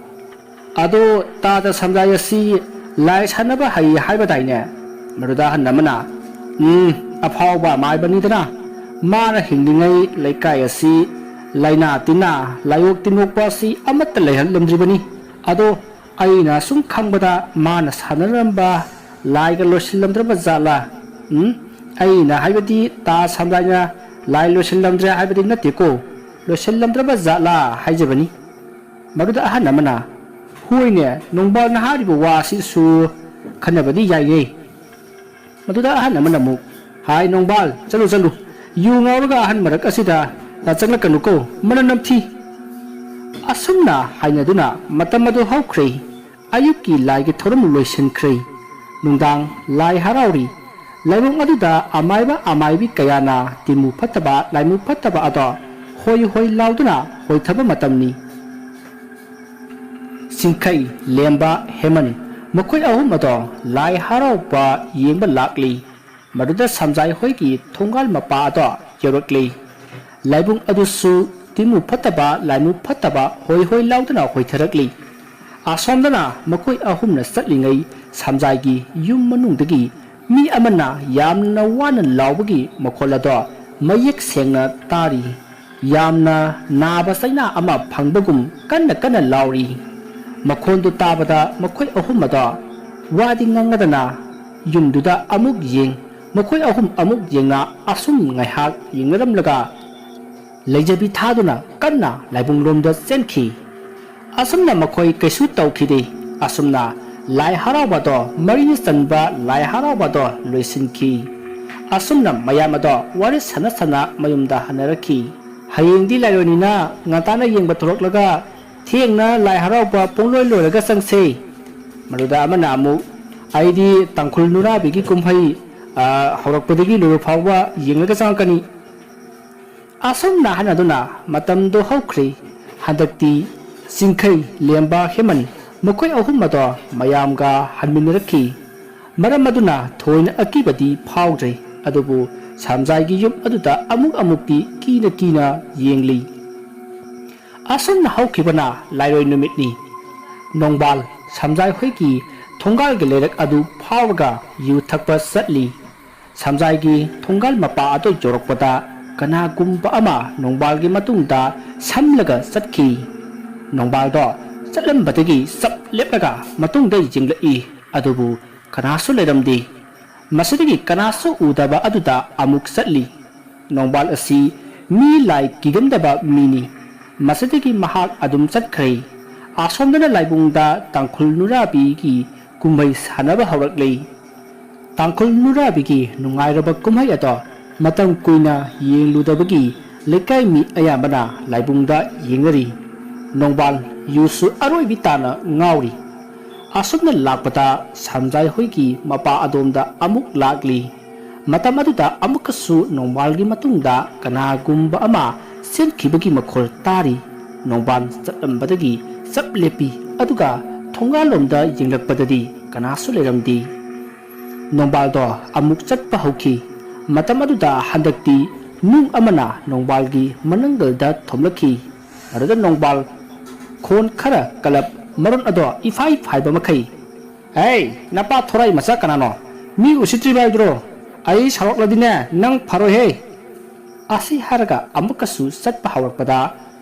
"ꯑꯗꯣ ꯇꯥꯗ ꯁꯝꯖꯥꯏ ꯑꯁꯤ ꯂꯥꯏ ꯁꯥꯟꯅꯕ ꯍꯩ ꯍꯥꯏꯕꯗꯥꯏꯅꯦ?" ꯃꯗꯨꯗ ꯑꯍꯟ ꯑꯃꯅ, "ꯎꯝ, ꯑꯐꯥꯎꯕ ꯃꯥꯏꯕꯅꯤꯗꯅ꯫ ꯃꯥꯅ ꯍꯤꯡꯂꯤꯉꯩ ꯂꯩꯀꯥꯏ ꯑꯁꯤ ꯂꯥꯏꯅꯥ ꯇꯤꯟꯅꯥ, ꯂꯥꯏꯑꯣꯛ ꯇꯤꯟꯑꯣꯛꯄ ꯑꯁꯤ ꯑꯃꯠꯇ ꯂꯩꯍꯜꯂꯝꯗ꯭ꯔꯤꯕꯅꯤ꯫ ꯑꯗꯣ ꯑꯩꯅ ꯁꯨꯝ ꯈꯪꯕꯗ ꯃꯥꯅ ꯁꯥꯟꯅꯔꯝꯕ ꯂꯥꯏꯒ ꯂꯣꯏꯁꯤꯜꯂꯝꯗ꯭ꯔꯕ ꯖꯥꯠꯂꯥ? ꯎꯝ, ꯑꯩꯅ ꯍꯥꯏꯕꯗꯤ ꯇꯥ ꯁꯝꯖꯥꯏꯅ ꯂꯥꯏ ꯂꯣꯏꯁꯤꯜꯂꯝꯗ꯭ꯔꯦ ꯍꯥꯏꯕꯗꯤ ꯅꯠꯇꯦꯀꯣ, ꯂꯣꯏꯁꯤꯜꯂꯝꯗ꯭ꯔꯕ ꯖꯥꯠꯂꯥ ꯍꯥꯏꯖꯕꯅꯤ꯫" ꯃꯗꯨꯗ ꯑꯍꯟ ꯑꯃꯅ, "ꯍꯣꯏꯅꯦ, ꯅꯣꯡꯕꯥꯜꯅ ꯍꯥꯏꯔꯤꯕ ꯋꯥꯁꯤꯁꯨ ꯈꯟꯅꯕꯗꯤ ꯌꯥꯏꯌꯦ꯫" ꯃꯗꯨꯗ ꯑꯍꯟ ꯑꯃꯅ ꯑꯃꯨꯛ, "ꯍꯥꯏ ꯅꯣꯡꯕꯥꯜ, ꯆꯠꯂꯨ ꯆꯠꯂꯨ, ꯌꯨ ꯉꯥꯎꯔꯒ ꯑꯍꯟ ꯃꯔꯛ ꯑꯁꯤꯗ ꯆꯪꯂꯛꯀꯅꯨꯀꯣ, ꯃꯅꯝ ꯅꯝꯊꯤ꯫" ꯑꯁꯨꯝꯅ ꯍꯥꯏꯅꯗꯨꯅ ꯃꯇꯝ ꯑꯗꯨ ꯍꯧꯈ꯭ꯔꯦ꯫ ꯑꯌꯨꯛꯀꯤ ꯂꯥꯏꯒꯤ ꯊꯧꯔꯝ ꯂꯣꯏꯁꯤꯟꯈ꯭ꯔꯦ꯫ ꯅꯨꯡꯗꯥꯡ ꯂꯥꯏ ꯍꯔꯥꯎꯔꯤ꯫ ꯂꯥꯏꯕꯨꯡ ꯑꯗꯨꯗ ꯑꯃꯥꯏꯕ ꯑꯃꯥꯏꯕꯤ ꯀꯌꯥꯅ ꯇꯤꯟꯃꯨ ꯐꯠꯇꯕ, ꯂꯥꯏꯃꯨ ꯐꯠꯇꯕ ꯑꯗꯣ ꯍꯣꯏ ꯍꯣꯏ ꯂꯥꯎꯗꯨꯅ ꯍꯣꯏꯊꯕ ꯃꯇꯝꯅꯤ꯫ ꯆꯤꯡꯈꯩ, ꯂꯦꯝꯕ, ꯍꯦꯃꯟ, ꯃꯈꯣꯏ ꯑꯍꯨꯝ ꯑꯗꯣ ꯂꯥꯏ ꯍꯔꯥꯎꯕ ꯌꯦꯡꯕ ꯂꯥꯛꯂꯤ꯫ ꯃꯗꯨꯗ ꯁꯝꯖꯥꯏ ꯍꯣꯏꯒꯤ ꯊꯣꯡꯒꯥꯜ ꯃꯄꯥ ꯑꯗꯣ ꯌꯧꯔꯛꯂꯤ꯫ ꯂꯥꯏꯕꯨꯡ ꯑꯗꯨꯁꯨ ꯇꯤꯃꯨ ꯐꯠꯇꯕ, ꯂꯥꯏꯃꯨ ꯐꯠꯇꯕ ꯍꯣꯏ ꯍꯣꯏ ꯂꯥꯎꯗꯨꯅ ꯍꯣꯏꯊꯔꯛꯂꯤ꯫ ꯑꯁꯣꯝꯗꯅ ꯃꯈꯣꯏ ꯑꯍꯨꯝꯅ ꯆꯠꯂꯤꯉꯩ ꯁꯝꯖꯥꯏꯒꯤ ꯌꯨꯝ ꯃꯅꯨꯡꯗꯒꯤ ꯃꯤ ꯑꯃꯅ ꯌꯥꯝꯅ ꯋꯥꯅ ꯂꯥꯎꯕꯒꯤ ꯃꯈꯣꯜ ꯑꯗꯣ ꯃꯌꯦꯛ ꯁꯦꯡꯅ ꯇꯥꯔꯤ꯫ ꯌꯥꯝꯅ ꯅꯥꯕ ꯆꯩꯅꯥ ꯑꯃ ꯐꯪꯕꯒꯨꯝ ꯀꯟꯅ ꯀꯟꯅ ꯂꯥꯎꯔꯤ꯫ ꯃꯈꯣꯟꯗꯨ ꯇꯥꯕꯗ ꯃꯈꯣꯏ ꯑꯍꯨꯝ ꯑꯗꯣ ꯋꯥꯗꯤ ꯉꯥꯡꯅꯗꯅ ꯌꯨꯝꯗꯨꯗ ꯑꯃꯨꯛ ꯌꯦꯡ, ꯃꯈꯣꯏ ꯑꯍꯨꯝ ꯑꯃꯨꯛ ꯌꯦꯡꯅ ꯑꯁꯨꯝ ꯉꯥꯏꯍꯥꯛ ꯌꯦꯡꯅꯔꯝꯂꯒ ꯂꯩꯖꯕꯤ ꯊꯥꯗꯨꯅ ꯀꯟꯅ ꯂꯥꯏꯕꯨꯡꯂꯣꯝꯗ ꯆꯦꯟꯈꯤ꯫ ꯑꯁꯨꯝꯅ ꯃꯈꯣꯏ ꯀꯩꯁꯨ ꯇꯧꯈꯤꯗꯦ꯫ ꯑꯁꯨꯝꯅ ꯂꯥꯏ ꯍꯔꯥꯎꯕꯗꯣ, ꯃꯔꯤ ꯆꯟꯕ ꯂꯥꯏ ꯍꯔꯥꯎꯕꯗꯣ ꯂꯣꯏꯁꯤꯟꯈꯤ꯫ ꯑꯁꯨꯝꯅ ꯃꯌꯥꯝ ꯑꯗꯣ ꯋꯥꯔꯤ ꯁꯥꯟꯅ ꯁꯥꯟꯅ ꯃꯌꯨꯝꯗ ꯍꯟꯅꯔꯛꯈꯤ꯫ "ꯍꯌꯦꯡꯗꯤ ꯂꯥꯏꯔꯣꯏꯅꯤꯅ ꯉꯟꯇꯥꯅ ꯌꯦꯡꯕ ꯊꯣꯛꯂꯛꯂꯒ ꯊꯦꯡꯅ ꯂꯥꯏ ꯍꯔꯥꯎꯕ ꯄꯨꯡꯂꯣꯏ ꯂꯣꯏꯔꯒ ꯆꯪꯁꯦ"꯫ ꯃꯗꯨꯗ ꯑꯃꯅ ꯑꯃꯨꯛ, "ꯑꯩꯗꯤ ꯇꯥꯡꯈꯨꯜ ꯅꯨꯔꯥꯕꯤꯒꯤ ꯀꯨꯝꯍꯩ, ꯑ, ꯍꯧꯔꯛꯄꯗꯒꯤ ꯂꯣꯏꯕ ꯐꯥꯎꯕ ꯌꯦꯡꯂꯒ ꯆꯪꯉꯛꯀꯅꯤ"꯫ ꯑꯁꯨꯝꯅ ꯍꯥꯏꯅꯗꯨꯅ ꯃꯇꯝꯗꯣ ꯍꯧꯈ꯭ꯔꯦ꯫ ꯍꯟꯗꯛꯇꯤ ꯆꯤꯡꯈꯩ, ꯂꯦꯝꯕ, ꯍꯦꯃꯟ ꯃꯈꯣꯏ ꯑꯍꯨꯝ ꯑꯗꯣ ꯃꯌꯥꯝꯒ ꯍꯟꯃꯤꯟꯅꯔꯛꯈꯤ꯫ ꯃꯔꯝ ꯑꯗꯨꯅ ꯊꯣꯏꯅ ꯑꯀꯤꯕꯗꯤ ꯐꯥꯎꯗ꯭ꯔꯦ꯫ ꯑꯗꯨꯕꯨ ꯁꯝꯖꯥꯏꯒꯤ ꯌꯨꯝ ꯑꯗꯨꯗ ꯑꯃꯨꯛ ꯑꯃꯨꯛꯇꯤ ꯀꯤꯅ ꯀꯤꯅ ꯌꯦꯡꯂꯤ꯫ ꯑꯁꯨꯝꯅ ꯍꯧꯈꯤꯕꯅ ꯂꯥꯏꯔꯣꯏ ꯅꯨꯃꯤꯠꯅꯤ꯫ ꯅꯣꯡꯕꯥꯜ ꯁꯝꯖꯥꯏ ꯍꯣꯏꯒꯤ ꯊꯣꯡꯒꯥꯜꯒꯤ ꯂꯩꯔꯛ ꯑꯗꯨ ꯐꯥꯎꯔꯒ ꯌꯨ ꯊꯛꯄ ꯆꯠꯂꯤ꯫ ꯁꯝꯖꯥꯏꯒꯤ ꯊꯣꯡꯒꯥꯜ ꯃꯄꯥ ꯑꯗꯨ ꯌꯧꯔꯛꯄꯗ ꯀꯅꯥꯒꯨꯝꯕ ꯑꯃ ꯅꯣꯡꯕꯥꯜꯒꯤ ꯃꯇꯨꯡꯗ ꯁꯝꯂꯒ ꯆꯠꯈꯤ꯫ ꯅꯣꯡꯕꯥꯜꯗꯣ ꯆꯠꯂꯝꯕꯗꯒꯤ ꯆꯞ ꯂꯦꯞꯂꯒ ꯃꯇꯨꯡꯗ ꯌꯦꯡꯂꯛꯏ, ꯑꯗꯨꯕꯨ ꯀꯅꯥꯁꯨ ꯂꯩꯔꯝꯗꯦ꯫ ꯃꯁꯤꯗꯒꯤ ꯀꯅꯥꯁꯨ ꯎꯗꯕ ꯑꯗꯨꯗ ꯑꯃꯨꯛ ꯆꯠꯂꯤ꯫ ꯅꯣꯡꯕꯥꯜ ꯑꯁꯤ ꯃꯤ ꯂꯥꯏ ꯀꯤꯒꯟꯗꯕ ꯃꯤꯅꯤ꯫ ꯃꯁꯤꯗꯒꯤ ꯃꯍꯥꯛ ꯑꯗꯨꯝ ꯆꯠꯈ꯭ꯔꯦ꯫ ꯑꯁꯣꯝꯗꯅ ꯂꯥꯏꯕꯨꯡꯗ ꯇꯥꯡꯈꯨꯜ ꯅꯨꯔꯥꯕꯤꯒꯤ ꯀꯨꯝꯍꯩ ꯁꯥꯟꯅꯕ ꯍꯧꯔꯛꯂꯦ꯫ ꯇꯥꯡꯈꯨꯜ ꯅꯨꯔꯥꯕꯤꯒꯤ ꯅꯨꯡꯉꯥꯏꯔꯕ ꯀꯨꯝꯍꯩ ꯑꯗꯣ ꯃꯇꯝ ꯀꯨꯏꯅ ꯌꯦꯡꯂꯨꯗꯕꯒꯤ ꯂꯩꯀꯥꯏ ꯃꯤ ꯑꯌꯥꯝꯕꯅ ꯂꯥꯏꯕꯨꯡꯗ ꯌꯦꯡꯅꯔꯤ꯫ ꯅꯣꯡꯕꯥꯜ ꯌꯨꯁꯨ ꯑꯔꯣꯏꯕꯤ ꯇꯥꯅ ꯉꯥꯎꯔꯤ꯫ ꯑꯁꯨꯝꯅ ꯂꯥꯛꯄꯗ ꯁꯝꯖꯥꯏ ꯍꯣꯏꯒꯤ ꯃꯄꯥ ꯑꯗꯣꯝꯗ ꯑꯃꯨꯛ ꯂꯥꯛꯂꯤ꯫ ꯃꯇꯝ ꯑꯗꯨꯗ ꯑꯃꯨꯛꯀꯁꯨ ꯅꯣꯡꯕꯥꯜꯒꯤ ꯃꯇꯨꯡꯗ ꯀꯅꯥꯒꯨꯝꯕ ꯑꯃ ꯆꯦꯟꯈꯤꯕꯒꯤ ꯃꯈꯣꯜ ꯇꯥꯔꯤ꯫ ꯅꯣꯡꯕꯥꯜ ꯆꯠꯂꯝꯕꯗꯒꯤ ꯆꯞ ꯂꯦꯞꯄꯤ, ꯑꯗꯨꯒ ꯊꯣꯡꯒꯥꯜꯂꯣꯝꯗ ꯌꯦꯡꯂꯛꯄꯗꯗꯤ ꯀꯅꯥꯁꯨ ꯂꯩꯔꯝꯗꯦ꯫ ꯅꯣꯡꯕꯥꯜꯗꯣ ꯑꯃꯨꯛ ꯆꯠꯄ ꯍꯧꯈꯤ꯫ ꯃꯇꯝ ꯑꯗꯨꯗ ꯍꯟꯗꯛꯇꯤ ꯅꯨꯡ ꯑꯃꯅ ꯅꯣꯡꯕꯥꯜꯒꯤ ꯃꯅꯪꯒꯜꯗ ꯊꯣꯝꯂꯛꯈꯤ꯫ ꯃꯗꯨꯗ ꯅꯣꯡꯕꯥꯜ ꯈꯣꯟ ꯈꯔ ꯀꯜꯂꯞ, ꯃꯔꯣꯟ ꯑꯗꯣ ꯏꯐꯥꯏ ꯐꯥꯏꯕ ꯃꯈꯩ, "ꯍꯦ, ꯅꯄꯥ ꯊꯣꯔꯥꯏ ꯃꯆꯥ ꯀꯅꯥꯅꯣ? ꯃꯤ ꯎꯁꯤꯠꯇ꯭ꯔꯤꯕ ꯍꯥꯏꯗꯨꯔꯣ? ꯑꯩ ꯁꯥꯎꯔꯛꯂꯗꯤꯅꯦ, ꯅꯪ ꯐꯔꯣꯏꯍꯦ!" ꯑꯁꯤ ꯍꯥꯏꯔꯒ ꯑꯃꯨꯛꯀꯁꯨ ꯆꯠꯄ ꯍꯧꯔꯛꯄꯗ,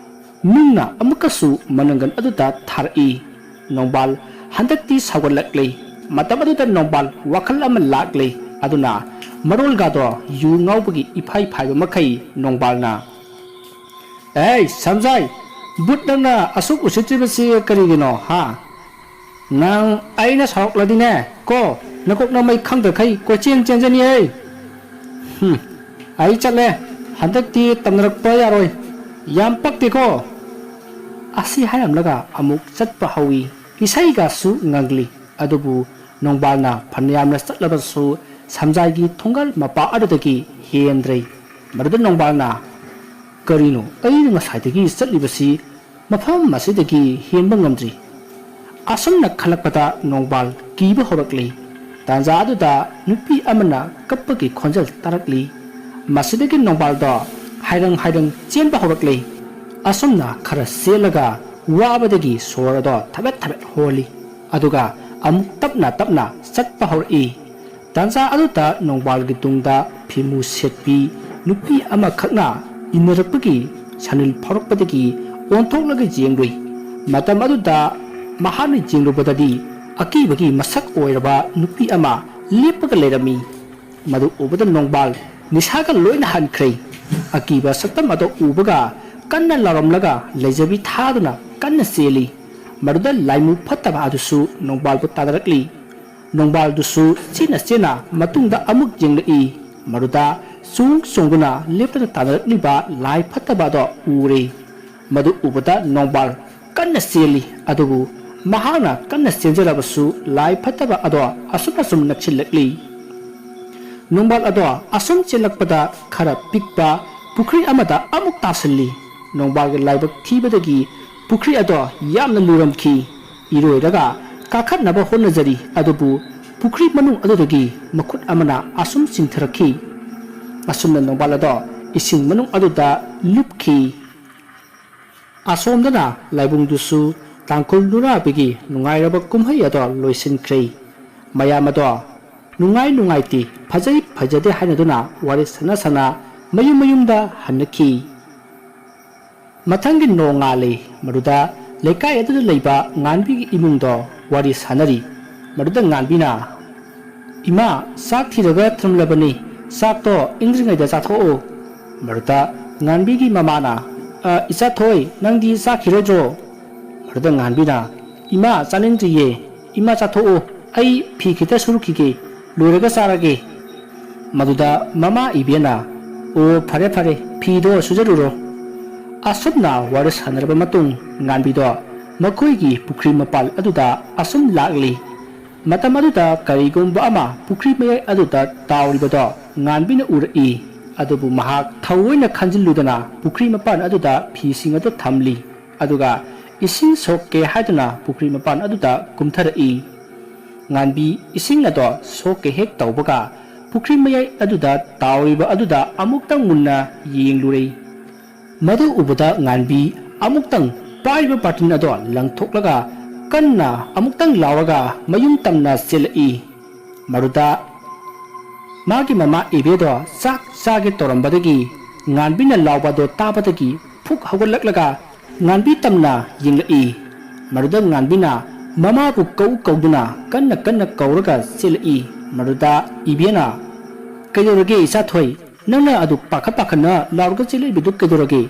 ꯅꯨꯡꯅ ꯑꯃꯨꯛꯀꯁꯨ ꯃꯅꯪꯒꯜ ꯑꯗꯨꯗ ꯊꯥꯔꯛꯏ꯫ ꯅꯣꯡꯕꯥꯜ ꯍꯟꯗꯛꯇꯤ ꯁꯥꯎꯒꯠꯂꯛꯂꯦ꯫ ꯃꯇꯝ ꯑꯗꯨꯗ ꯅꯣꯡꯕꯥꯜ ꯋꯥꯈꯜ ꯑꯃ ꯂꯥꯛꯂꯦ꯫ ꯑꯗꯨꯅ ꯃꯔꯣꯜꯒꯗꯣ ꯌꯨ ꯉꯥꯎꯕꯒꯤ ꯏꯐꯥꯏ ꯐꯥꯏꯕ ꯃꯈꯩ ꯅꯣꯡꯕꯥꯜꯅ, "ꯑꯦ ꯁꯝꯖꯥꯏ, ꯕꯨꯠ, ꯅꯪꯅ ꯑꯁꯨꯛ ꯎꯁꯤꯠꯇ꯭ꯔꯤꯕꯁꯤ ꯀꯔꯤꯒꯤꯅꯣ, ꯍꯥ? ꯅꯪ ꯑꯩꯅ ꯁꯥꯎꯔꯛꯂꯗꯤꯅꯦ ꯀꯣ, ꯅꯀꯣꯛ ꯅꯃꯩ ꯈꯪꯗꯈꯩ ꯀꯣꯏꯆꯦꯟ ꯆꯦꯟꯖꯅꯤꯍꯦ꯫ ꯍꯨꯝ, ꯑꯩ ꯆꯠꯂꯦ꯫ ꯍꯟꯗꯛꯇꯤ ꯇꯝꯅꯔꯛꯄ ꯌꯥꯔꯣꯏ꯫ ꯌꯥꯝ ꯄꯛꯇꯦꯀꯣ!" ꯑꯁꯤ ꯍꯥꯏꯔꯝꯂꯒ ꯑꯃꯨꯛ ꯆꯠꯄ ꯍꯧꯏ꯫ ꯏꯁꯩꯒꯁꯨ ꯉꯪꯂꯤ꯫ ꯑꯗꯨꯕꯨ ꯅꯣꯡꯕꯥꯜꯅ ꯐꯅꯌꯥꯝꯅ ꯆꯠꯂꯕꯁꯨ ꯁꯝꯖꯥꯏꯒꯤ ꯊꯣꯡꯒꯥꯜ ꯃꯄꯥ ꯑꯗꯨꯗꯒꯤ ꯍꯦꯟꯗ꯭ꯔꯦ꯫ ꯃꯗꯨꯗ ꯅꯣꯡꯕꯥꯜꯅ, "ꯀꯔꯤꯅꯣ, ꯑꯩꯅ ꯉꯁꯥꯏꯗꯒꯤ ꯆꯠꯂꯤꯕꯁꯤ ꯃꯐꯝ ꯑꯁꯤꯗꯒꯤ ꯍꯦꯟꯕ ꯉꯝꯗ꯭ꯔꯤ"? ꯑꯁꯨꯝꯅ ꯈꯜꯂꯛꯄꯗ ꯅꯣꯡꯕꯥꯜ ꯀꯤꯕ ꯍꯧꯔꯛꯂꯤ꯫ ꯇꯥꯟꯖꯥ ꯑꯗꯨꯗ ꯅꯨꯄꯤ ꯑꯃꯅ ꯀꯞꯄꯒꯤ ꯈꯣꯟꯖꯦꯜ ꯇꯥꯔꯛꯂꯤ꯫ ꯃꯁꯤꯗꯒꯤ ꯅꯣꯡꯕꯥꯜꯗꯣ ꯍꯥꯏꯔꯪ ꯍꯥꯏꯔꯪ ꯆꯦꯟꯕ ꯍꯧꯔꯛꯂꯤ꯫ ꯑꯁꯨꯝꯅ ꯈꯔ ꯆꯦꯜꯂꯒ ꯋꯥꯕꯗꯒꯤ ꯁꯣꯔ ꯑꯗꯣ ꯊꯕꯦꯠ ꯊꯕꯦꯠ ꯍꯣꯜꯂꯤ꯫ ꯑꯗꯨꯒ ꯑꯃꯨꯛ ꯇꯞꯅ ꯇꯞꯅ ꯆꯠꯄ ꯍꯧꯔꯛꯏ꯫ ꯇꯥꯟꯖꯥ ꯑꯗꯨꯗ ꯅꯣꯡꯕꯥꯜꯒꯤ ꯇꯨꯡꯗ ꯐꯤꯃꯨ ꯁꯦꯠꯄꯤ ꯅꯨꯄꯤ ꯑꯃꯈꯛꯅ ꯏꯟꯅꯔꯛꯄꯒꯤ ꯁꯅꯤꯜ ꯐꯥꯎꯔꯛꯄꯗꯒꯤ ꯑꯣꯟꯊꯣꯛꯂꯒ ꯌꯦꯡꯂꯨꯏ꯫ ꯃꯇꯝ ꯑꯗꯨꯗ ꯃꯍꯥꯛꯅ ꯌꯦꯡꯂꯨꯕꯗꯗꯤ ꯑꯀꯤꯕꯒꯤ ꯃꯁꯛ ꯑꯣꯏꯔꯕ ꯅꯨꯄꯤ ꯑꯃ ꯂꯦꯞꯄꯒ ꯂꯩꯔꯝꯃꯤ꯫ ꯃꯗꯨ ꯎꯕꯗ ꯅꯣꯡꯕꯥꯜ ꯅꯤꯁꯥꯒ ꯂꯣꯏꯅ ꯍꯟꯈ꯭ꯔꯦ꯫ ꯑꯀꯤꯕ ꯁꯛꯇꯝ ꯑꯗꯨ ꯎꯕꯒ ꯀꯟꯅ ꯂꯥꯎꯔꯝꯂꯒ ꯂꯩꯖꯕꯤ ꯊꯥꯗꯨꯅ ꯀꯟꯅ ꯆꯦꯜꯂꯤ꯫ ꯃꯗꯨꯗ ꯂꯥꯏꯃꯨ ꯐꯠꯇꯕ ꯑꯗꯨꯁꯨ ꯅꯣꯡꯕꯥꯜꯕꯨ ꯇꯥꯟꯅꯔꯛꯂꯤ꯫ ꯅꯣꯡꯕꯥꯜꯗꯨꯁꯨ ꯆꯦꯟꯅ ꯆꯦꯟꯅ ꯃꯇꯨꯡꯗ ꯑꯃꯨꯛ ꯌꯦꯡꯂꯛꯏ꯫ ꯃꯗꯨꯗ ꯆꯣꯡ ꯆꯣꯡꯗꯨꯅ ꯂꯦꯞꯇꯅ ꯇꯥꯟꯅꯔꯛꯂꯤꯕ ꯂꯥꯏ ꯐꯠꯇꯕ ꯑꯗꯣ ꯎꯔꯦ꯫ ꯃꯗꯨ ꯎꯕꯗ ꯅꯣꯡꯕꯥꯜ ꯀꯟꯅ ꯆꯦꯜꯂꯤ꯫ ꯑꯗꯨꯕꯨ ꯃꯍꯥꯛꯅ ꯀꯟꯅ ꯆꯦꯟꯖꯔꯕꯁꯨ ꯂꯥꯏ ꯐꯠꯇꯕ ꯑꯗꯣ ꯑꯁꯨꯝ ꯑꯁꯨꯝ ꯅꯛꯁꯤꯜꯂꯛꯂꯤ꯫ ꯅꯣꯡꯕꯥꯜ ꯑꯗꯣ ꯑꯁꯨꯝ ꯆꯦꯜꯂꯛꯄꯗ ꯈꯔ ꯄꯤꯛꯄ ꯄꯨꯈ꯭ꯔꯤ ꯑꯃꯗ ꯑꯃꯨꯛ ꯇꯥꯁꯤꯜꯂꯤ꯫ ꯅꯣꯡꯕꯥꯜꯒꯤ ꯂꯥꯏꯕꯛ ꯊꯤꯕꯗꯒꯤ ꯄꯨꯈ꯭ꯔꯤ ꯑꯗꯣ ꯌꯥꯝꯅ ꯂꯨꯔꯝꯈꯤ꯫ ꯏꯔꯣꯏꯔꯒ ꯀꯥꯈꯠꯅꯕ ꯍꯣꯠꯅꯖꯔꯤ, ꯑꯗꯨꯕꯨ ꯄꯨꯈ꯭ꯔꯤ ꯃꯅꯨꯡ ꯑꯗꯨꯗꯒꯤ ꯃꯈꯨꯠ ꯑꯃꯅ ꯑꯁꯨꯝ ꯆꯤꯡꯊꯔꯛꯈꯤ꯫ ꯑꯁꯨꯝꯅ ꯅꯣꯡꯕꯥꯜ ꯑꯗꯣ ꯏꯁꯤꯡ ꯃꯅꯨꯡ ꯑꯗꯨꯗ ꯂꯨꯞꯈꯤ꯫ ꯑꯁꯣꯝꯗꯅ ꯂꯥꯏꯕꯨꯡꯗꯨꯁꯨ ꯇꯥꯡꯈꯨꯜ ꯅꯨꯔꯥꯕꯤꯒꯤ ꯅꯨꯡꯉꯥꯏꯔꯕ ꯀꯨꯝꯍꯩ ꯑꯗꯣ ꯂꯣꯏꯁꯤꯟꯈ꯭ꯔꯦ꯫ ꯃꯌꯥꯝ ꯑꯗꯣ ꯅꯨꯡꯉꯥꯏ ꯅꯨꯡꯉꯥꯏꯇꯦ, ꯐꯖꯩ ꯐꯖꯗꯦ ꯍꯥꯏꯅꯗꯨꯅ ꯋꯥꯔꯤ ꯁꯥꯟꯅ ꯁꯥꯟꯅ ꯃꯌꯨꯝ ꯃꯌꯨꯝꯗ ꯍꯟꯅꯈꯤ꯫ ꯃꯊꯪꯒꯤ ꯅꯣꯡꯉꯥꯜꯂꯦ꯫ ꯃꯗꯨꯗ ꯂꯩꯀꯥꯏ ꯑꯗꯨꯗ ꯂꯩꯕ ꯉꯥꯟꯕꯤꯒꯤ ꯏꯃꯨꯡꯗꯣ ꯋꯥꯔꯤ ꯁꯥꯟꯅꯔꯤ꯫ ꯃꯗꯨꯗ ꯉꯥꯟꯕꯤꯅ, "ꯏꯃꯥ, ꯆꯥꯛ ꯊꯤꯔꯒ ꯊꯝꯂꯕꯅꯤ, ꯆꯥꯛꯇꯣ ꯏꯪꯗ꯭ꯔꯤꯉꯩꯗ ꯆꯥꯊꯣꯛꯑꯣ꯫" ꯃꯗꯨꯗ ꯉꯥꯟꯕꯤꯒꯤ ꯃꯃꯥꯅ, "ꯑ, ꯏꯆꯥ ꯊꯣꯏ, ꯅꯪꯗꯤ ꯆꯥꯈꯤꯔꯣꯏꯗ꯭ꯔꯣ?" ꯃꯗꯨꯗ ꯉꯥꯟꯕꯤꯅ, "ꯏꯃꯥ, ꯆꯥꯅꯤꯡꯗ꯭ꯔꯤꯌꯦ, ꯏꯃꯥ ꯆꯥꯊꯣꯛꯑꯣ, ꯑꯩ ꯐꯤ ꯈꯤꯇ ꯁꯨꯔꯨꯈꯤꯒꯦ, ꯂꯣꯏꯔꯒ ꯆꯥꯔꯒꯦ꯫" ꯃꯗꯨꯗ ꯃꯃꯥ ꯏꯕꯦꯟꯅ, "ꯑꯣ, ꯐꯔꯦ ꯐꯔꯦ, ꯐꯤꯗꯣ ꯁꯨꯖꯔꯨꯔꯣ꯫" ꯑꯁꯨꯝꯅ ꯋꯥꯔꯤ ꯁꯥꯟꯅꯔꯕ ꯃꯇꯨꯡ, ꯉꯥꯟꯕꯤꯗꯣ ꯃꯈꯣꯏꯒꯤ ꯄꯨꯈ꯭ꯔꯤ ꯃꯄꯥꯜ ꯑꯗꯨꯗ ꯑꯁꯨꯝ ꯂꯥꯛꯂꯤ꯫ ꯃꯇꯝ ꯑꯗꯨꯗ ꯀꯔꯤꯒꯨꯝꯕ ꯑꯃ ꯄꯨꯈ꯭ꯔꯤ ꯃꯌꯥꯏ ꯑꯗꯨꯗ ꯇꯥꯎꯔꯤꯕꯗꯣ ꯉꯥꯟꯕꯤꯅ ꯎꯔꯛꯏ꯫ ꯑꯗꯨꯕꯨ ꯃꯍꯥꯛ ꯊꯑꯣꯏꯅ ꯈꯟꯖꯤꯜꯂꯨꯗꯅ ꯄꯨꯈ꯭ꯔꯤ ꯃꯄꯥꯟ ꯑꯗꯨꯗ ꯐꯤꯁꯤꯡ ꯑꯗꯨ ꯊꯝꯂꯤ꯫ ꯑꯗꯨꯒ ꯏꯁꯤꯡ ꯁꯣꯛꯀꯦ ꯍꯥꯏꯗꯨꯅ ꯄꯨꯈ꯭ꯔꯤ ꯃꯄꯥꯟ ꯑꯗꯨꯗ ꯀꯨꯝꯊꯔꯛꯏ꯫ ꯉꯥꯟꯕꯤ ꯏꯁꯤꯡ ꯑꯗꯣ ꯁꯣꯛꯀꯦ ꯍꯦꯛ ꯇꯧꯕꯒ, ꯄꯨꯈ꯭ꯔꯤ ꯃꯌꯥꯏ ꯑꯗꯨꯗ ꯇꯥꯎꯔꯤꯕ ꯑꯗꯨꯗ ꯑꯃꯨꯛꯇꯪ ꯃꯨꯟꯅ ꯌꯦꯡꯂꯨꯔꯦ꯫ ꯃꯗꯨ ꯎꯕꯗ ꯉꯥꯟꯕꯤ ꯑꯃꯨꯛꯇꯪ ꯄꯥꯏꯔꯤꯕ ꯕꯥꯔꯇꯤꯟ ꯑꯗꯣ ꯂꯪꯊꯣꯛꯂꯒ, ꯀꯟꯅ ꯑꯃꯨꯛꯇꯪ ꯂꯥꯎꯔꯒ ꯃꯌꯨꯝ ꯇꯝꯅ ꯆꯦꯜꯂꯛꯏ꯫ ꯃꯗꯨꯗ ꯃꯥꯒꯤ ꯃꯃꯥ ꯏꯕꯦꯗꯣ ꯆꯥꯛ ꯆꯥꯒꯦ ꯇꯧꯔꯝꯕꯗꯒꯤ, ꯉꯥꯟꯕꯤꯅ ꯂꯥꯎꯕꯗꯣ ꯇꯥꯕꯗꯒꯤ ꯐꯨꯛ ꯍꯧꯒꯠꯂꯛꯂꯒ ꯉꯥꯟꯕꯤ ꯇꯝꯅ ꯌꯦꯡꯂꯛꯏ꯫ ꯃꯗꯨꯗ ꯉꯥꯟꯕꯤꯅ ꯃꯃꯥꯕꯨ ꯀꯧ ꯀꯧꯗꯨꯅ ꯀꯟꯅ ꯀꯟꯅ ꯀꯧꯔꯒ ꯆꯦꯜꯂꯛꯏ꯫ ꯃꯗꯨꯗ ꯏꯕꯦꯅ, "ꯀꯩꯗꯧꯔꯒꯦ ꯏꯆꯥꯊꯣꯏ? ꯅꯪꯅ ꯑꯗꯨ ꯄꯥꯈꯠ ꯄꯥꯈꯠꯅ ꯂꯥꯎꯔꯒ ꯆꯦꯜꯂꯛꯏꯕꯗꯨ ꯀꯩꯗꯧꯔꯒꯦ?"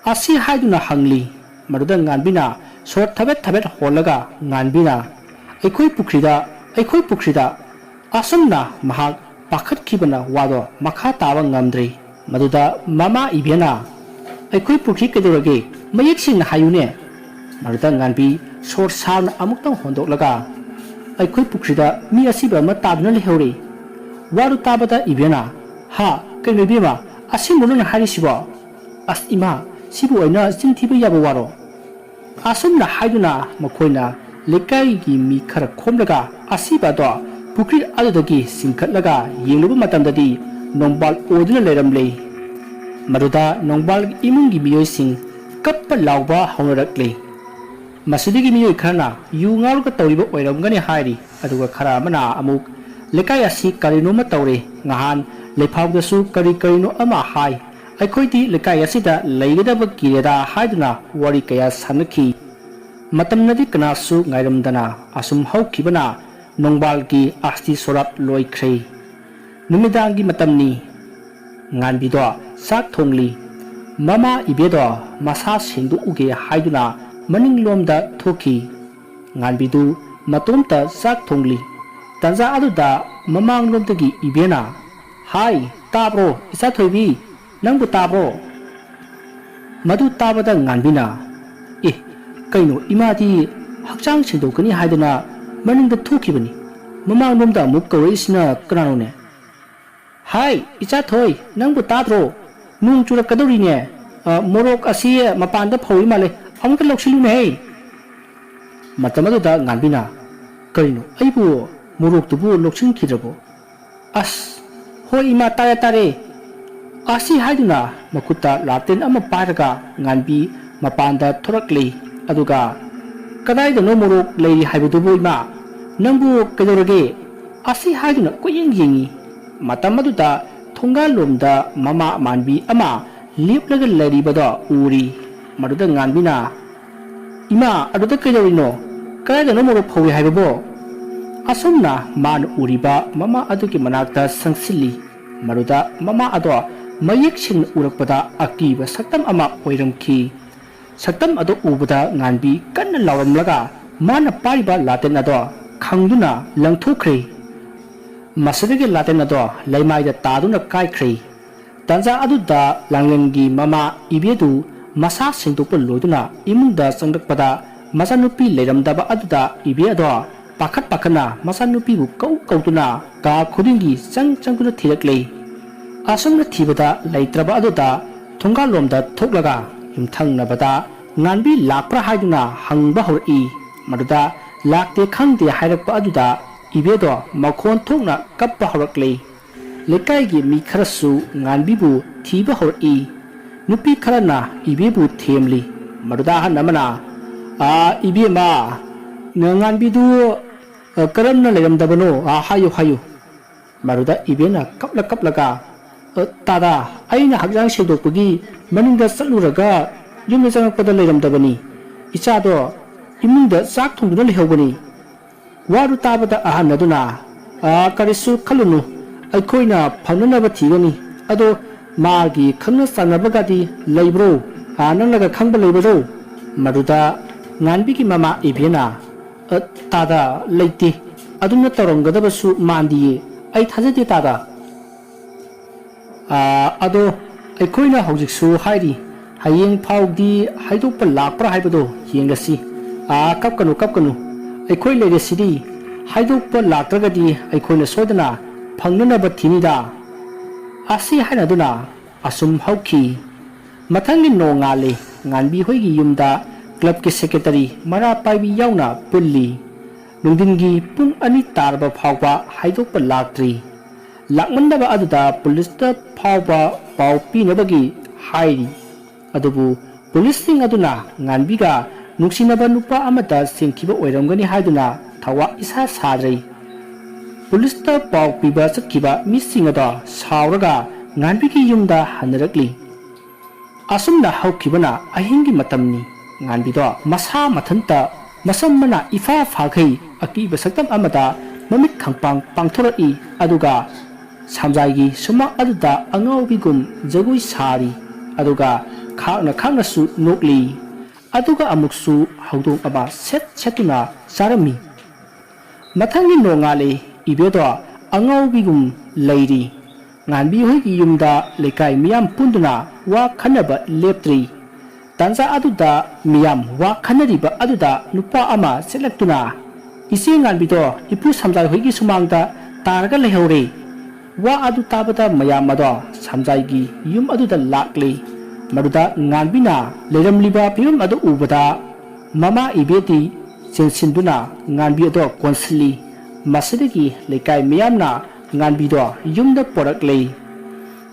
ꯑꯁꯤ ꯍꯥꯏꯗꯨꯅ ꯍꯪꯂꯤ꯫ ꯃꯗꯨꯗ ꯉꯥꯟꯕꯤꯅ ꯁꯣꯔ ꯊꯕꯦꯠ ꯊꯕꯦꯠ ꯍꯣꯜꯂꯒ ꯉꯥꯟꯕꯤꯅ, "ꯑꯩꯈꯣꯏ ꯄꯨꯈ꯭ꯔꯤꯗ, ꯑꯩꯈꯣꯏ ꯄꯨꯈ꯭ꯔꯤꯗ!" ꯑꯁꯨꯝꯅ ꯃꯍꯥꯛ ꯄꯥꯈꯠꯈꯤꯕꯅ ꯋꯥꯗꯣ ꯃꯈꯥ ꯇꯥꯕ ꯉꯝꯗ꯭ꯔꯦ꯫ ꯃꯗꯨꯗ ꯃꯃꯥ ꯏꯕꯦꯅ, "ꯑꯩꯈꯣꯏ ꯄꯨꯈ꯭ꯔꯤ ꯀꯩꯗꯧꯔꯒꯦ? ꯃꯌꯦꯛ ꯁꯦꯡꯅ ꯍꯥꯏꯌꯨꯅꯦ?" ꯃꯗꯨꯗ ꯉꯥꯟꯕꯤ ꯁꯣꯔ ꯁꯥꯡꯅ ꯑꯃꯨꯛꯇꯪ ꯍꯣꯟꯗꯣꯛꯂꯒ, "ꯑꯩꯈꯣꯏ ꯄꯨꯈ꯭ꯔꯤꯗ ꯃꯤ ꯑꯁꯤꯕ ꯑꯃ ꯇꯥꯗꯨꯅ ꯂꯩꯍꯧꯔꯦ꯫" ꯋꯥꯗꯨ ꯇꯥꯕꯗ ꯏꯕꯦꯅ, "ꯍꯥ? ꯀꯩꯅꯣ ꯏꯕꯦꯝꯃ, ꯑꯁꯦꯡꯕ ꯅꯪꯅ ꯍꯥꯏꯔꯤꯁꯤꯕꯣ? ꯑꯁ ꯏꯃꯥ, ꯁꯤꯕꯨ ꯑꯩꯅ ꯆꯤꯟ ꯊꯤꯕ ꯌꯥꯕ ꯋꯥꯔꯣ?" ꯑꯁꯨꯝꯅ ꯍꯥꯏꯗꯨꯅ ꯃꯈꯣꯏꯅ ꯂꯩꯀꯥꯏꯒꯤ ꯃꯤ ꯈꯔ ꯈꯣꯝꯂꯒ ꯑꯁꯤꯕ ꯑꯗꯣ ꯄꯨꯈ꯭ꯔꯤ ꯑꯗꯨꯗꯒꯤ ꯆꯤꯡꯈꯠꯂꯒ ꯌꯦꯡꯂꯨꯕ ꯃꯇꯝꯗꯗꯤ ꯅꯣꯡꯕꯥꯜ ꯑꯣꯏꯗꯨꯅ ꯂꯩꯔꯝꯂꯦ꯫ ꯃꯗꯨꯗ ꯅꯣꯡꯕꯥꯜꯒꯤ ꯏꯃꯨꯡꯒꯤ ꯃꯤꯑꯣꯏꯁꯤꯡ ꯀꯞꯄ ꯂꯥꯎꯕ ꯍꯧꯅꯔꯛꯂꯦ꯫ ꯃꯁꯤꯗꯒꯤ ꯃꯤꯑꯣꯏ ꯈꯔꯅ ꯌꯨ ꯉꯥꯎꯔꯒ ꯇꯧꯔꯤꯕ ꯑꯣꯏꯔꯝꯒꯅꯤ ꯍꯥꯏꯔꯤ, ꯑꯗꯨꯒ ꯈꯔ ꯑꯃꯅ ꯑꯃꯨꯛ ꯂꯩꯀꯥꯏ ꯑꯁꯤ ꯀꯔꯤꯅꯣꯃ ꯇꯧꯔꯦ, ꯉꯍꯥꯟ ꯂꯩꯐꯥꯎꯗꯁꯨ ꯀꯔꯤ ꯀꯔꯤꯅꯣ ꯑꯃ ꯍꯥꯏ, ꯑꯩꯈꯣꯏꯗꯤ ꯂꯩꯀꯥꯏ ꯑꯁꯤꯗ ꯂꯩꯒꯗꯕ ꯀꯤꯔꯦꯗ ꯍꯥꯏꯗꯨꯅ ꯋꯥꯔꯤ ꯀꯌꯥ ꯁꯥꯟꯅꯈꯤ꯫ ꯃꯇꯝꯅꯗꯤ ꯀꯅꯥꯁꯨ ꯉꯥꯏꯔꯝꯗꯅ ꯑꯁꯨꯝ ꯍꯧꯈꯤꯕꯅ ꯅꯣꯡꯕꯥꯜꯒꯤ ꯑꯁꯇꯤ ꯁꯣꯔꯥꯠ ꯂꯣꯏꯈ꯭ꯔꯦ꯫ ꯅꯨꯃꯤꯗꯥꯡꯒꯤ ꯃꯇꯝꯅꯤ꯫ ꯉꯥꯟꯕꯤꯗꯣ ꯆꯥꯛ ꯊꯣꯡꯂꯤ꯫ ꯃꯃꯥ ꯏꯕꯦꯗꯣ ꯃꯁꯥ ꯁꯦꯡꯗꯣꯛꯎꯒꯦ ꯍꯥꯏꯗꯨꯅ ꯃꯅꯤꯡꯂꯣꯝꯗ ꯊꯣꯛꯈꯤ꯫ ꯉꯥꯟꯕꯤꯗꯨ ꯃꯇꯣꯝꯇ ꯆꯥꯛ ꯊꯣꯡꯂꯤ꯫ ꯇꯥꯟꯖꯥ ꯑꯗꯨꯗ ꯃꯃꯥꯡꯂꯣꯝꯗꯒꯤ ꯏꯕꯦꯅ, "ꯍꯥꯏ, ꯇꯥꯕ꯭ꯔꯣ, ꯏꯆꯥ ꯊꯣꯏꯕꯤ? ꯅꯪꯕꯨ ꯇꯥꯕ꯭ꯔꯣ?" ꯃꯗꯨ ꯇꯥꯕꯗ ꯉꯥꯟꯕꯤꯅ, "ꯑꯦ, ꯀꯩꯅꯣ, ꯏꯃꯥꯗꯤ ꯍꯛꯆꯥꯡ ꯁꯦꯡꯗꯣꯛꯀꯅꯤ ꯍꯥꯏꯗꯅ ꯃꯅꯤꯡꯗ ꯊꯣꯛꯈꯤꯕꯅꯤ, ꯃꯃꯥꯡꯂꯣꯝꯗ ꯑꯃꯨꯛ ꯀꯧꯔꯛꯏꯁꯤꯅ ꯀꯅꯥꯅꯣꯅꯦ? ꯍꯥꯏ, ꯏꯆꯥ ꯊꯣꯏ, ꯅꯪꯕꯨ ꯇꯥꯗ꯭ꯔꯣ? ꯅꯣꯡ ꯆꯨꯔꯛꯀꯗꯧꯔꯤꯅꯦ꯫ ꯑ, ꯃꯣꯔꯣꯛ ꯑꯁꯤ ꯃꯄꯥꯟꯗ ꯐꯧꯔꯤ ꯃꯥꯜꯂꯦ, ꯑꯃꯨꯛꯇ ꯂꯧꯁꯤꯜꯂꯨꯅꯦꯍꯦ!" ꯃꯇꯝ ꯑꯗꯨꯗ ꯉꯥꯟꯕꯤꯅ, "ꯀꯔꯤꯅꯣ, ꯑꯩꯕꯨ ꯃꯣꯔꯣꯛꯇꯨꯕꯨ ꯂꯧꯁꯤꯟꯈꯤꯗ꯭ꯔꯕꯣ? ꯑꯁ, ꯍꯣꯏ ꯏꯃꯥ, ꯇꯥꯔꯦ, ꯇꯥꯔꯦ꯫" ꯑꯁꯤ ꯍꯥꯏꯗꯨꯅ ꯃꯈꯨꯠꯇ ꯂꯥꯇꯦꯟ ꯑꯃ ꯄꯥꯏꯔꯒ ꯉꯥꯟꯕꯤ ꯃꯄꯥꯟꯗ ꯊꯣꯔꯛꯂꯦ꯫ ꯑꯗꯨꯒ, "ꯀꯗꯥꯏꯗꯅꯣ ꯃꯣꯔꯣꯛ ꯂꯩꯔꯤ ꯍꯥꯏꯕꯗꯨꯕꯨ ꯏꯃꯥ? ꯅꯪꯕꯨ ꯀꯩꯗꯧꯔꯒꯦ?" ꯑꯁꯤ ꯍꯥꯏꯗꯨꯅ ꯀꯣꯏꯌꯦꯡ ꯌꯦꯡꯉꯤ꯫ ꯃꯇꯝ ꯑꯗꯨꯗ ꯊꯣꯡꯒꯥꯜꯂꯣꯝꯗ ꯃꯃꯥ ꯃꯥꯟꯕꯤ ꯑꯃ ꯂꯦꯞꯂꯒ ꯂꯩꯔꯤꯕꯗꯣ ꯎꯔꯤ꯫ ꯃꯗꯨꯗ ꯉꯥꯟꯕꯤꯅ, "ꯏꯃꯥ, ꯑꯗꯨꯗ ꯀꯩꯗꯧꯔꯤꯅꯣ? ꯀꯗꯥꯏꯗꯅꯣ ꯃꯣꯔꯣꯛ ꯐꯧꯏ ꯍꯥꯏꯕꯕꯣ?" ꯑꯁꯨꯝꯅ ꯃꯥꯅ ꯎꯔꯤꯕ ꯃꯃꯥ ꯑꯗꯨꯒꯤ ꯃꯅꯥꯛꯇ ꯆꯪꯁꯤꯜꯂꯤ꯫ ꯃꯗꯨꯗ ꯃꯃꯥ ꯑꯗꯣ ꯃꯌꯦꯛ ꯁꯦꯡꯅ ꯎꯔꯛꯄꯗ ꯑꯀꯤꯕ ꯁꯛꯇꯝ ꯑꯃ ꯑꯣꯏꯔꯝꯈꯤ꯫ ꯁꯛꯇꯝ ꯑꯗꯨ ꯎꯕꯗ ꯉꯥꯟꯕꯤ ꯀꯟꯅ ꯂꯥꯎꯔꯝꯂꯒ ꯃꯥꯅ ꯄꯥꯏꯔꯤꯕ ꯂꯥꯇꯦꯟ ꯑꯗꯣ ꯈꯪꯗꯨꯅ ꯂꯪꯊꯣꯛꯈ꯭ꯔꯦ꯫ ꯃꯁꯤꯗꯒꯤ ꯂꯥꯇꯦꯟ ꯑꯗꯣ ꯂꯩꯃꯥꯏꯗ ꯇꯥꯗꯨꯅ ꯀꯥꯏꯈ꯭ꯔꯦ꯫ ꯇꯥꯟꯖꯥ ꯑꯗꯨꯗ ꯂꯥꯡꯂꯦꯟꯒꯤ ꯃꯃꯥ ꯏꯕꯦꯗꯨ ꯃꯁꯥ ꯁꯦꯡꯗꯣꯛꯄ ꯂꯣꯏꯗꯨꯅ ꯏꯃꯨꯡꯗ ꯆꯪꯂꯛꯄꯗ ꯃꯆꯥꯅꯨꯄꯤ ꯂꯩꯔꯝꯗꯕ ꯑꯗꯨꯗ ꯏꯕꯦ ꯑꯗꯣ ꯄꯥꯈꯠ ꯄꯥꯈꯠꯅ ꯃꯆꯥꯅꯨꯄꯤꯕꯨ ꯀꯧ ꯀꯧꯗꯨꯅ ꯀꯥ ꯈꯨꯗꯤꯡꯒꯤ ꯆꯪ ꯆꯪꯗꯨꯅ ꯊꯤꯔꯛꯂꯦ꯫ ꯑꯁꯨꯝꯅ ꯊꯤꯕꯗ ꯂꯩꯇ꯭ꯔꯕ ꯑꯗꯨꯗ ꯊꯣꯡꯒꯥꯜꯂꯣꯝꯗ ꯊꯣꯛꯂꯒ ꯌꯨꯝꯊꯪꯅꯕꯗ ꯉꯥꯟꯕꯤ ꯂꯥꯛꯄ꯭ꯔꯥ ꯍꯥꯏꯗꯨꯅ ꯍꯪꯕ ꯍꯧꯔꯛꯏ꯫ ꯃꯗꯨꯗ ꯂꯥꯛꯇꯦ ꯈꯪꯗꯦ ꯍꯥꯏꯔꯛꯄ ꯑꯗꯨꯗ ꯏꯕꯦꯗꯣ ꯃꯈꯣꯟ ꯊꯣꯛꯅ ꯀꯞꯄ ꯍꯧꯔꯛꯂꯦ꯫ ꯂꯩꯀꯥꯏꯒꯤ ꯃꯤ ꯈꯔꯁꯨ ꯉꯥꯟꯕꯤꯕꯨ ꯊꯤꯕ ꯍꯧꯔꯛꯏ꯫ ꯅꯨꯄꯤ ꯈꯔꯅ ꯏꯕꯦꯕꯨ ꯊꯦꯝꯂꯤ꯫ ꯃꯗꯨꯗ ꯑꯍꯟ ꯑꯃꯅ, "ꯑꯥ, ꯏꯕꯦꯝꯃ, ꯉꯥꯟꯕꯤꯗꯨ, ꯑ, ꯀꯔꯝꯅ ꯂꯩꯔꯝꯗꯕꯅꯣ? ꯑꯥ, ꯍꯥꯏꯌꯨ, ꯍꯥꯏꯌꯨ꯫" ꯃꯗꯨꯗ ꯏꯕꯦꯅ ꯀꯞꯂ ꯀꯞꯂꯒ, "ꯑ, ꯇꯥꯗ, ꯑꯩꯅ ꯍꯛꯆꯥꯡ ꯁꯦꯡꯗꯣꯛꯄꯒꯤ ꯃꯅꯤꯡꯗ ꯆꯠꯂꯨꯔꯒ ꯌꯨꯝꯗ ꯆꯪꯂꯛꯄꯗ ꯂꯩꯔꯝꯗꯕꯅꯤ꯫ ꯏꯆꯥꯗꯣ ꯏꯃꯨꯡꯗ ꯆꯥꯛ ꯊꯣꯡꯗꯨꯅ ꯂꯩꯍꯧꯕꯅꯤ꯫" ꯋꯥꯗꯨ ꯇꯥꯕꯗ ꯑꯍꯟ ꯑꯗꯨꯅ, "ꯑꯥ, ꯀꯔꯤꯁꯨ ꯈꯜꯂꯨꯅꯨ, ꯑꯩꯈꯣꯏꯅ ꯐꯪꯅꯅꯕ ꯊꯤꯒꯅꯤ꯫ ꯑꯗꯣ ꯃꯥꯒꯤ ꯈꯪꯅ ꯆꯥꯟꯅꯕꯒꯗꯤ ꯂꯩꯕ꯭ꯔꯣ? ꯑꯥ, ꯅꯪꯅꯒ ꯈꯪꯕ ꯂꯩꯕ꯭ꯔꯣ?" ꯃꯗꯨꯗ ꯉꯥꯟꯕꯤꯒꯤ ꯃꯃꯥ ꯏꯕꯦꯅ, "ꯑ, ꯇꯥꯗ, ꯂꯩꯇꯦ꯫ ꯑꯗꯨꯝꯅ ꯇꯧꯔꯝꯒꯗꯕꯁꯨ ꯃꯥꯟꯗꯤꯌꯦ꯫ ꯑꯩ ꯊꯥꯖꯗꯦ ꯇꯥꯗ꯫ ꯑꯥ, ꯑꯗꯣ ꯑꯩꯈꯣꯏꯅ ꯍꯧꯖꯤꯛꯁꯨ ꯍꯥꯏꯔꯤ, ꯍꯌꯦꯡ ꯐꯥꯎꯗꯤ ꯍꯥꯏꯗꯣꯛꯄ ꯂꯥꯛꯄ꯭ꯔꯥ ꯍꯥꯏꯕꯗꯣ ꯌꯦꯡꯂꯁꯤ꯫ ꯑꯥ, ꯀꯞꯀꯅꯨ, ꯀꯞꯀꯅꯨ꯫ ꯑꯩꯈꯣꯏ ꯂꯩꯔꯤꯁꯤꯗꯤ, ꯍꯥꯏꯗꯣꯛꯄ ꯂꯥꯛꯇ꯭ꯔꯒꯗꯤ ꯑꯩꯈꯣꯏꯅ ꯁꯣꯏꯗꯅ ꯐꯪꯅꯅꯕ ꯊꯤꯅꯤꯗ꯫" ꯑꯁꯤ ꯍꯥꯏꯅꯗꯨꯅ ꯑꯁꯨꯝ ꯍꯧꯈꯤ꯫ ꯃꯊꯪꯒꯤ ꯅꯣꯡꯉꯥꯜꯂꯦ꯫ ꯉꯥꯟꯕꯤ ꯍꯣꯏꯒꯤ ꯌꯨꯝꯗ ꯀ꯭ꯂꯕꯀꯤ ꯁꯦꯀ꯭ꯔꯦꯇꯔꯤ ꯃꯔꯥ ꯄꯥꯏꯕꯤ ꯌꯥꯎꯅ ꯄꯨꯜꯂꯤ꯫ ꯅꯨꯡꯊꯤꯟꯒꯤ ꯄꯨꯡ ꯑꯅꯤ ꯇꯥꯔꯕ ꯐꯥꯎꯕ ꯍꯥꯏꯗꯣꯛꯄ ꯂꯥꯛꯇ꯭ꯔꯤ꯫ ꯂꯥꯛꯃꯟꯗꯕ ꯑꯗꯨꯗ ꯄꯨꯂꯤꯁꯇ ꯐꯥꯎꯕ ꯄꯥꯎ ꯄꯤꯅꯕꯒꯤ ꯍꯥꯏꯔꯤ꯫ ꯑꯗꯨꯕꯨ ꯄꯨꯂꯤꯁꯁꯤꯡ ꯑꯗꯨꯅ ꯉꯥꯟꯕꯤꯒ ꯅꯨꯡꯁꯤꯅꯕ ꯅꯨꯄꯥ ꯑꯃꯗ ꯆꯦꯟꯈꯤꯕ ꯑꯣꯏꯔꯝꯒꯅꯤ ꯍꯥꯏꯗꯨꯅ ꯊꯋꯥ ꯏꯁꯥ ꯁꯥꯗ꯭ꯔꯦ꯫ ꯄꯨꯂꯤꯁꯇ ꯄꯥꯎ ꯄꯤꯕ ꯆꯠꯈꯤꯕ ꯃꯤꯁꯤꯡ ꯑꯗꯣ ꯁꯥꯎꯔꯒ ꯉꯥꯟꯕꯤꯒꯤ ꯌꯨꯝꯗ ꯍꯟꯅꯔꯛꯂꯤ꯫ ꯑꯁꯨꯝꯅ ꯍꯧꯈꯤꯕꯅ ꯑꯍꯤꯡꯒꯤ ꯃꯇꯝꯅꯤ꯫ ꯉꯥꯟꯕꯤꯗꯣ ꯃꯁꯥ ꯃꯊꯟꯇ ꯃꯁꯝ ꯃꯅꯥ ꯏꯐꯥ ꯐꯥꯈꯩ ꯑꯀꯤꯕ ꯁꯛꯇꯝ ꯑꯃꯗ ꯃꯃꯤꯠ ꯈꯪꯄꯥꯡ ꯄꯥꯡꯊꯣꯔꯛꯏ꯫ ꯑꯗꯨꯒ ꯁꯝꯖꯥꯏꯒꯤ ꯁꯨꯃꯥꯡ ꯑꯗꯨꯗ ꯑꯉꯥꯎꯕꯤꯒꯨꯝ ꯖꯒꯣꯏ ꯁꯥꯔꯤ꯫ ꯑꯗꯨꯒ ꯈꯥꯛꯅ ꯈꯥꯛꯅꯁꯨ ꯅꯣꯛꯂꯤ꯫ ꯑꯗꯨꯒ ꯑꯃꯨꯛꯁꯨ ꯍꯧꯗꯣꯡ ꯑꯃ ꯁꯦꯠ ꯁꯦꯠꯇꯨꯅ ꯆꯥꯔꯝꯃꯤ꯫ ꯃꯊꯪꯒꯤ ꯅꯣꯡꯉꯥꯜꯂꯦ, ꯏꯕꯦꯗꯣ ꯑꯉꯥꯎꯕꯤꯒꯨꯝ ꯂꯩꯔꯤ꯫ ꯉꯥꯟꯕꯤ ꯍꯣꯏꯒꯤ ꯌꯨꯝꯗ ꯂꯩꯀꯥꯏ ꯃꯤꯌꯥꯝ ꯄꯨꯟꯗꯨꯅ ꯋꯥ ꯈꯟꯅꯕ ꯂꯦꯞꯇ꯭ꯔꯤ꯫ ꯇꯥꯟꯖꯥ ꯑꯗꯨꯗ ꯃꯤꯌꯥꯝ ꯋꯥ ꯈꯟꯅꯔꯤꯕ ꯑꯗꯨꯗ ꯅꯨꯄꯥ ꯑꯃ ꯆꯦꯜꯂꯛꯇꯨꯅ, "ꯏꯆꯦ ꯉꯥꯟꯕꯤꯗꯣ ꯏꯄꯨ ꯁꯝꯖꯥꯏ ꯍꯣꯏꯒꯤ ꯁꯨꯃꯥꯡꯗ ꯇꯥꯔꯒ ꯂꯩꯍꯧꯔꯦ꯫" ꯋꯥ ꯑꯗꯨ ꯇꯥꯕꯗ ꯃꯌꯥꯝ ꯑꯗꯣ ꯁꯝꯖꯥꯏꯒꯤ ꯌꯨꯝ ꯑꯗꯨꯗ ꯂꯥꯛꯂꯤ꯫ ꯃꯗꯨꯗ ꯉꯥꯟꯕꯤꯅ ꯂꯩꯔꯝꯂꯤꯕ ꯐꯤꯕꯝ ꯑꯗꯨ ꯎꯕꯗ ꯃꯃꯥ ꯏꯕꯦꯗꯤ ꯆꯦꯟꯁꯤꯟꯗꯨꯅ ꯉꯥꯟꯕꯤ ꯑꯗꯣ ꯀꯣꯟꯁꯤꯜꯂꯤ꯫ ꯃꯁꯤꯗꯒꯤ ꯂꯩꯀꯥꯏ ꯃꯤꯌꯥꯝꯅ ꯉꯥꯟꯕꯤꯗꯣ ꯌꯨꯝꯗ ꯄꯣꯔꯛꯂꯦ꯫